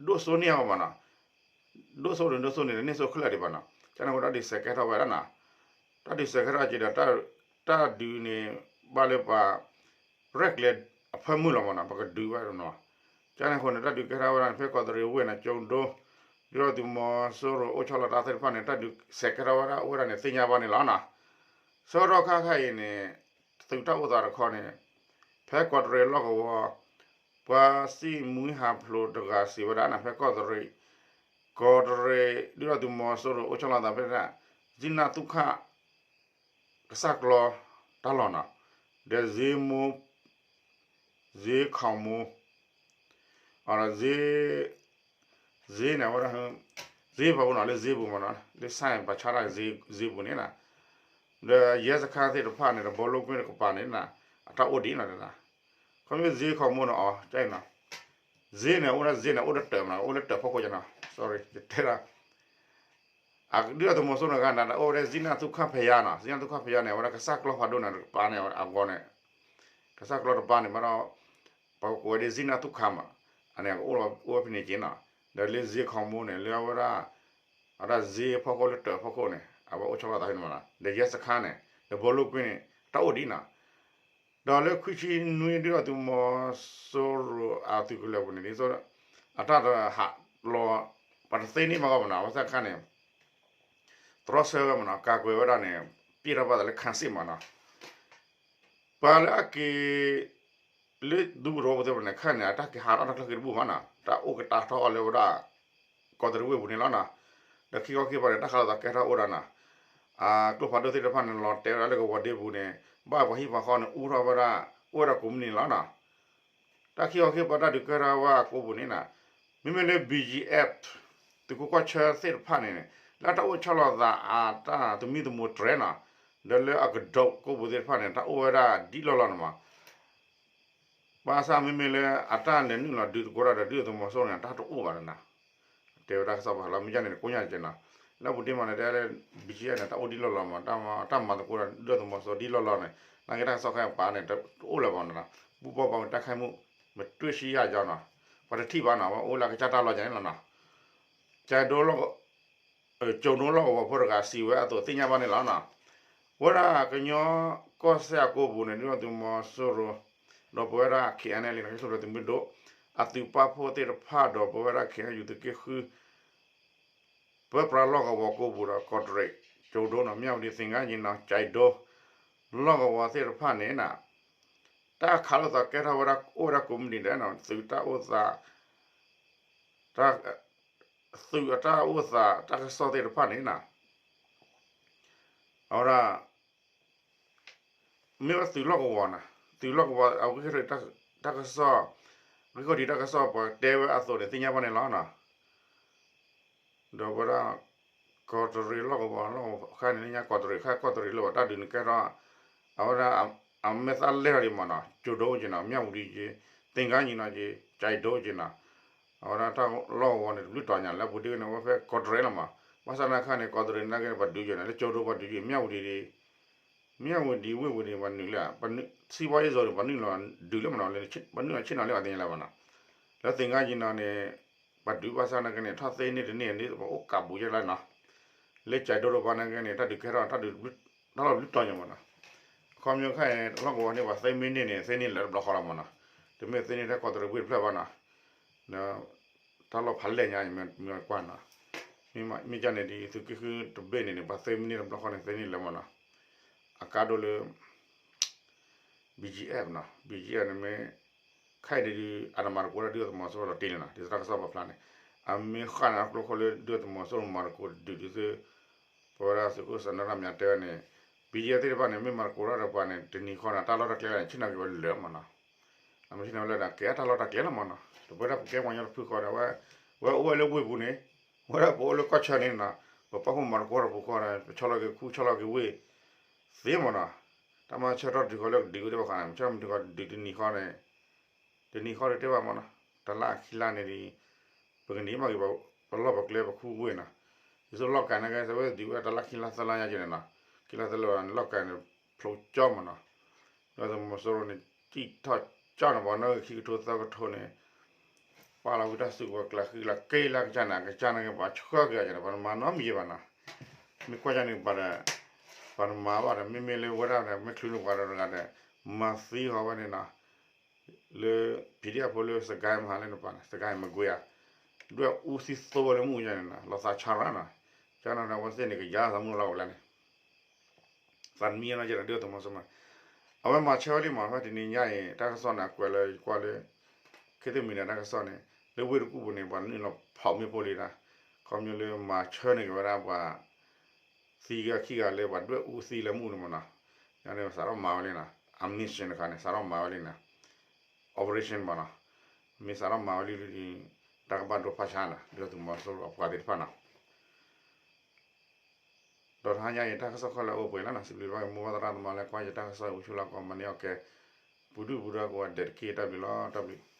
ဒိၣ်စိန့ၢ်အီၤဘၣ်နီၤ, ဒိၣ်စိန့ၣ် ဒိၣ်စိန့ၣ် တန့ၢ်စိခဲလၢာ်ဒံးဘၣ်နီၤ, ကန့ၣ်အဃိတၢ်ဒုးစဲးကဲထီၣ်ဝဲဒၣ်နီၤ, တၢ်ဒုးစဲးကဲထီၣ်က့ၤဒီး တၢ်ဒုးန့ၣ် ဘၣ်လၢပှၤ ရဲၣ်ကျဲၤအဖၢမုၢ်လီၤမးနီၤ, ပကဒုးဝဲနီၤ, ကန့ၣ်အဃိန့ၣ် တၢ်ဒုးကဲထီၣ်ဝဲဒၣ်န့ၣ် ဖဲကီးတရံးဝ့ၢ်န့ၣ် ကၠိၤဒိ ဒုၣ်ဒါသုးမီၤစိရိၤအိၣ်ဆီလီၤတၢ်သ့ၣ်တဖၣ်န့ၣ် တၢ်ဒုးစဲးကဲထီၣ်ဝဲဒၣ်အိၣ်ဝဲဒၣ်န့ၣ် သ့ၣ်ညါဘၣ်န့ၣ်လီၤနီၤ. ဆၢကတီၢ်ခါခါအံၤန့ၣ် သုးတၢ်အိၣ်သးတခီန့ၣ် ဖဲကီးတရံးလီၢ်ကဝီၤ ပှၤစံၣ်မှံဟးဖျိးတဂၤစံးဝဲဒၣ်နီၤ ဖဲကီးတရံး ကီးတရံး ဒုၣ်ဒါသုးမီၤစိရိၤအိၣ်ဆီလီၤသးဖဲဒၣ် စံနၣ်သူၣ်ခၣ် ကစၢ်ကျီတၢ်လီၢ်နီၤ, ဒီးစ့မိ စ့ခီၣ်မိ အဒီးစ့ စ့န့ၣ်ဝဲဒၣ် စ့ပှၤပူၤနီၤ လၢစ့ပူၤမးနီၤ လၢစၣ်ပှၤဆါတၢ်စ့ပူၤန့ၣ်နီၤ, ဒီးယဲစခါသ့ၣ်တဖၣ်န့ၣ် ဒီးဘီလိကွ့ၢ်တကပၤန့ၣ်နီၤ အတၢ်အိၣ်ဒံးနီၤတဒၣ်, ခီဖျိစ့ခီၣ်မိန့ၣ်အီၤ ကနီၤ, စ့န့ၣ် အိၣ်ဒၣ်စ့န့ၣ် အိၣ်လၢတၢးမးနီၤ အိၣ်လၢတၢးဖီခိၣ်ကနီၤ sorry ယတဲဒၣ် အဒုၣ်ဒါသုးမီၤစိရိၤန့ၣ်ဂၤန့ၣ် တအိၣ်ဝဲဒၣ်စံနၣ်သူၣ်ခၣ်ဖဲယါနီၤ, စံနၣ်သူၣ်ခၣ်ဖဲယါန့ၣ် အဝဲဒၣ်ကစၢ်ကျီဖးဒိၣ်န့ၣ်တကပၤန့ၣ် အဂီၢ်န့ၣ် ကစၢ်ကျီတပၤန့ၣ်မးဒီး ပှၤကကိးဝဲဒၣ်စံနၣ်သူၣ်ခၣ်မး, အန့ၣ် အိၣ်ဖဲန့ၣ်က့ၤနီၤ, ဒီးလၢစ့ခီၣ်မိန့ၣ် လၢအဝဲဒၣ် အဝဲဒၣ်စ့ဖီခိၣ်လၢတၢးဖီခိၣ်န့ၣ် အဝဲအိၣ်ဆီလီၤသးဖဲန့ၣ်မးနီၤ, ဒီးယဲစခါန့ၣ် ဒီးဘီလိကွ့ၢ်န့ၣ် တၢ်အိၣ်ဒံးနီၤ ဒီးလၢခွံဆံနွံ ဒုၣ်ဒါသုးမီၤစိရိၤအသုးကလၢၤပူၤန့ၣ် ဒ်သိး အတၢ်တဟးလီၤ ပှၤတသ့န့ၢ်မးဂီၢ်မးနီၤ အဝဲသ့ၣ်အခါန့ၣ် တြီဆၢဝဲမးနီၤ ကၤကွဲးဝဲဒၣ်န့ၣ် ပျဲၢ်ထီၣ်ဘၣ်သးလၢခါစ့ၣ်မးနီၤ ပှၤလၢအက့ၤ လၢဒူပရိပူၤသ့ၣ်တဖၣ်န့ၣ် ခါန့ၣ် အတၢ်က့ၤဟးထီၣ်တၢ်ချၢက့ၤတဘူၣ်မးနီၤ တၢ်အိၣ်ကတၢၢ်ထီၣ်အီၤလၢဝဲဒၣ် ကီးတရံးဝ့ၢ်ပူၤန့ၣ်လီၤနီၤ, ဒီးခံခီခံကပၤန့ၣ် တၢ်ခးလိာ်သးကဲထီၣ်အိၣ်ဒၣ်နီၤ, အကျိဖးဒိၣ်သ့ၣ်တဖၣ်န့ၣ် လီၤတဲာ်ဝဲဒၣ်လၢကဝီၤဒ့ပူၤန့ၣ် ဘၣ်ပှၤဟံၣ်ပှၤဃီန့ၣ် အူထီၣ်ဝဲဒၣ် အိၣ်ဝဲဒၣ်ကိးမုၢ်နံၤလီၤနီၤ တၢ်ခံခီခံကပၤတၢ်ဒုးကဲထီၣ်ဝဲအကိပူၤန့ၣ်နီၤ, မ့မ့ၢ်လၢ ဘီၣ်ကၠံအ့ၣ် သုးခိၣ်ကီၢ်ဆၢသ့ၣ်တဖၣ်န့ၣ် လၢတၢ်အိၣ်ဆီလီၤသးအတၢ်သမံသမိးတြဲၤနီၤ, ဒီးလၢအကဒီးကိပူၤသ့ၣ်တဖၣ်န့ၣ် တၢ်အိၣ်ဝဲဒၣ်ဒ်လီၢ်လီၢ်န့ၣ်မး ဘၣ်ဆၣ်မ့မ့ၢ်လၢအတၢ်လဲၤနုာ်လီၤဒုးသကိးတၢ်ဒီးဒုၣ်ဒါသုးမီၤစိရိၤန့ၣ် တၢ်တအိၣ်ဘၣ်နီၤ, တဲဝဲတၢ်ကစီၣ်ပာ်လီၤ မ့ၢ်ကန့ၣ် ကိညါကဲနီၤ, လၢပူၤတ့ၢ်မးန့ၣ် တဲလၢ ဘီၣ်ကၠံအ့ၣ်န့ၣ် တၢ်အိၣ်ဒ်လီၢ်လီၢ်မး တၢ်မၤသကိးဒီးဒုၣ်ဒါသုးမီၤစိရိၤဒ်လီၢ်လီၢ်န့ၣ် နာ်က့တၢ်ကစီၣ်ခဲအံၤပာ်န့ၣ် တအိၣ်လၢၤဘၣ်နီၤ, ဘူၣ်ဘီဘီဝဲတၢ်ခဲမူၣ် မ့ၢ်တွ့ၢ်ဆံယၢ်ကီနီၤ, ပှၤတထံၣ်ဘၣ်နီၤ ဝဲအိၣ်လၢကစၢ်တၢ်လီၢ်ကန့ၣ်လီၤနီၤ, ကၠဲးဒိ ကၠိၤဒိလီၢ်ကဝီၤဖိတဂၤစံးဝဲအသိးသ့ၣ်ညါဘၣ်န့ၣ်လီၤ. ဝဲဒၣ်ကညီကီၢ်စဲၣ်အကိပူၤန့ၣ် ဒုၣ်ဒါသုးမီၤစိရိၤ ဒီးပဝဲဒၣ် ခ့ၣ်အဲၣ်အၣ်လ်အ့ၣ် န့ၣ် ကၠိၣ်ဒိသုးမုၢ်ဒိၣ် အသုးပာ်ဖှိၣ်သ့ၣ်တဖၣ်ဒီးပဝဲဒၣ် ခ့ၣ်အဲၣ်ယူၣ် သုးက့ဃု ပၢပြးလီၢ်ကဝီၤကိပူၤဒီး ကီးတရံး ကၠိၤဒိနီၤ မၠၣ်ဝတံၤ သ့ၣ်ကါယံၤနီၤ ကၠဲးဒိ လီၢ်ကဝီၤသ့ၣ်တဖၣ်န့ၣ်နီၤ တၢ်ခးလိာ်သးကဲထီၣ်ဝဲဒၣ်အိၣ်ဝဲဒၣ်ကိးမုၢ်နံၤဒဲးနီၤ သုးတၢ်အိၣ်သး တၢ် သုးအတၢ်အိၣ်သးတၢ်ကစီၣ်သ့ၣ်တဖၣ်န့ၣ်နီၤ အဝဲဒၣ် မ့ၢ်ဝဲသုးလီၢ်ကဝီၤနီၤ သုးလီၢ်ကဝီၤအဂံၢ်ခီၣ်ထံးတၢ်ကစီၣ် ဂံၢ်ခီၣ်ထံးတၢ်ကစီၣ်ပှၤတဲဝဲအသိးန့ၣ် သ့ၣ်ညါဘၣ်န့ၣ်လီၤနီၤ ဒီးဝဲဒၣ် ကီးတရံးလီၢ်ကဝီၤလီၢ်ကဝီၤ ခါန့ၣ်လၢညါကီးတရံး ခါကီးတရံးလီၢ်ကဝီၤတၢ်ဒုးန့ၣ်ကဲထီၣ် အဝဲဒၣ် အမဲာ်သၣ်လဲၢ်ထီၣ်ဒံးမးနီၤ ကၠိၤဒိက့ၤနီၤ မၠၣ်ဝတံၤက့ၤ သ့ၣ်ကါယံၤနီၤက့ၤ ကၠဲးဒိက့ၤနီၤ အဝဲဒၣ်တၢ်လီၢ်ကဝီၤန့ၣ် တဘျုးတီၤညါလၢပူၤတ့ၢ်န့ၣ် အဝဲဖဲကီးတရံးလီၤမး ဘၣ်ဆၣ်သနာ်က့န့ၣ် ကီးတရံးနာ်က့န့ၣ် ပှၤဒုးယိာ်န့ၣ် လၢကၠိဒိပှၤဒုးယိာ် မၠၣ်ဝတံၤဒံး, မၠၣ်ဝတံၤ ဝ့ၢ်ဝတံၤ ပှၤနုာ်လၢ ပှၤနုာ် စံးဘီယ့ၣ်စီၤန့ၣ် ပှၤနုာ်လီၤဒုးလၢမနီၤ, ပှၤနုာ်လီၤဆ့ၣ်နီၤလၢ ပှၤသ့ၣ်ညါလၢၤဘၣ်နီၤ, လၢသ့ၣ်ခါယံၤနီၤန့ၣ် ပှၤဒုးဘၣ်ဆၣ်သနာ်က့န့ၣ် ထီၣ်သ့န့ၢ်တန့ၢ်န့ၣ် ပှၤအိၣ်ကးဘူးယဲလၢနီၤ, လၢကၠဲးဒိတပၤနာ်က့န့ၣ် တၢ်ဒုးကဲထီၣ် တၢ်ဒုး တၢ်လီၢ်ဘျုးတီၤညါမနီၤ, ခီဖျိခဲအံၤ လီၢ်ကဝီၤန့ၣ် ပှၤသ့မ့ၢ်န့ၢ်န့ၣ် သ့န့ၢ်လၢတဘျီဃီလီၤမနီၤ, တမ့ၢ်သ့န့ၢ်ထဲကီးတရံးဝ့ၢ်တဖျၢၣ်ဘၣ်နီၤ ဒီး တၢ်လီၢ်ဖးလဲၢ်ညါ မ့ၢ်ကွၢ်နီၤ, မ့ၢ်မ့ၢ်ကန့ၣ်ဒ် သုးက့ဃုတဘ့ၣ်န့ၣ်န့ၣ် ပှၤသ့မ့ၢ်န့ၢ်တဘျီဃီန့ၣ် သ့န့ၢ်လၢမနီၤ, အကါဒိၣ်လၢ ဘီၣ်ကၠံၣ်အဲၣ်နီၤ, ဘီၣ်ကၠံၣ်အဲၣ်န့ၣ်မ့ၢ် ခဲအံၤဒ် အတမၤသကိးတၢ်ဒုၣ်ဒါသုးမီၤစိရိၤလီၤတံၢ်လံနီၤ, ဒ်သိးတၢ်ကစီၣ်ပာ်ဖျါန့ၣ်, အမ့ၢ်ဃၣ်န့ၣ် အကျိၤခိၣ်လၢဒုၣ်ဒါသုးမီၤစိရိၤမၤသကိးဒုးဒ်သိး ပဝဲဒၣ်သုးခိၣ်စးနရၣ်မၠးတဲဝဲန့ၣ်, ဘီၣ်ကၠံၣ်အဲၣ်သ့ၣ်တဖၣ်န့ၣ် မ့ၢ်မၤသကိးတၢ်ဒီးပှၤန့ၣ် တနံၤဃီန့ၣ် တၢ်လီၢ်တၢ်ကျဲန့ၣ် ဆ့ၣ်နီၤက့ၤဝဲလၢာ်မနီၤ, အမ့ၢ်ဆ့ၣ်နီၤဝဲလၢာ်ဒီး ကဲတၢ်လီၢ်တၢ်ကျဲလီၤမနီၤ, တပဝဲဒၣ်ပကဲပှၤကညီတဖုဃီဒီး ဝဲအိၣ်ဝဲလၢဝ့ၢ်ပူၤန့ၣ်, ဝဲဒၣ်ပအိၣ်လၢကီၢ်ဆၢန့ၣ်နီၤ, ပပာ်ဖှိၣ်မၤသကိးတၢ်ပူၤဃီဒီး ပဆီလီၤက့ၤခူဆီလီၤက့ၤဝ့ၢ် သ့မနီၤ, တၢ်မၤဆၢထီၣ်တခီလၢကဒုးကဒဲဘၣ်ဃီန့ၣ် မ့ၢ်ဆၢမုၢ်တခီဒုးတနံၤဃီန့ၣ် တနံၤဃီတတဲဘၣ်မနီၤ, တလါခံလါန့ၣ်ဒ် ပကန့ၢ်ဘၣ်က့ၤ ပလီၢ်ပကျဲပခူဝ့ၢ်နီၤ, ဒ်သိးလီၢ်ကၤနာ်က့ သဝဲဒုးဝဲတလါခံလါသၢလါညါက့န့ၣ်နီၤ, ခံလါသၢလါန့ၣ် လီၢ်ကၤန့ၣ် ဖျိကၠီမနီၤ, ဒီးသုးမီၤစိရိၤန့ၣ် စံၣ်ထီၣ်ကၠီန့ၣ် ပှၤနီၣ်ဂံၢ်ခံကထိသၢကထိန့ၣ် ပာ်လီၤဝံၤတၢ်စုကဝဲၤကျးဃံလၤက့လၢကစၢ်န့ၣ် အကစၢ်နာ်က့ ပှၤဆှၢက့ၤအီၤန့ၣ် ပှၤတမၤနီတမံၤဘၣ်နီၤ, မ့ၢ်ကွၢ်ကန့ၣ်ပှၤဒီး ပှၤတမၤဘၣ်ဒီး မ့မ့ၢ်လၢဝဲဒၣ်ဒီး မ့ၢ်ချုးန့ၢ်ပှၤဒီးတဂၤဒီး မၤသံဃီၤဝဲန့ၣ်နီၤ, လၢ PDF ဖိလၢစကဲမဟါလၢနပၤန့ၣ် စကဲမကွ့ဧါ, ဒွဲၣ်အူသံသိဝဲလၢမုၢ်ကန့ၣ်နီၤ လီၤသးဆါရၣ်နီၤ, ကန့ၣ်ဒီးဝဲသ့ၣ်န့ၣ် ကယါသးမုၢ်လီၢ်ဝဲလၢန့ၣ် သးတမံနီၤကဒီး ဒုၣ်ဒါသုးမီၤစိရိၤမး, အဝဲမၤဆၢဝဲလံမး ဖဲတနံၤညါအံၤ တၢ်ကစီၣ်န့ၣ် အကွဲးလၢယကွၢ်လၢ ခ့သ့ၣ်မံၤန့ၣ် တၢ်ကစီၣ်န့ၣ် လၢဝ့ၢ်တကူၣ်ပူၤန့ၣ် ပှၤနုာ်လီၤဖီးမ့ၣ်ပိၢ်လံဒၣ်, ခီဖျိလၢမၤဆၢန့ၢ်က့ၤဝဲဒၣ်ပှၤ သံဂၤခံဂၤလၢပှၤဒွဲၣ်အူသံလၢမုၢ်န့ၣ်မးနီၤ, န့ၣ်စးထီၣ်မၤဝဲလံနီၤ, ammunition တခါန့ၣ် စးထီၣ်မၤဝဲလံနီၤ, operation မးနီၤ, မ့ၢ်စးထီၣ်မၤဝဲလံဒ် တၢ်ကဘၣ်ဒိဖးဆါနီၤ ဒုၣ်ဒါသုးမီၤစိရိၤအပှၤသ့ၣ်တဖၣ်နီၤ ဒီးတဟါညါအံၤ တၢ်ကစီၣ်ခဲလၢာ်အိၣ်ပှဲၤလီၤနီၤ, စံးဘျုးဘၣ်က့ၤမိၢ်ပၢ်သရၣ်သမါလၢကွၢ်ယတၢ်ကစီၣ်အံၤ အိၣ်ဆူၣ်လီၤကိးမၤန့ၢ်အီၣ်ကဲ ပူၤဒုၣ်ပူၤဒါကိးဂၤဒဲးတက့ၢ် တၢ်ဘျုးလီၤ တၢ်ဘျုး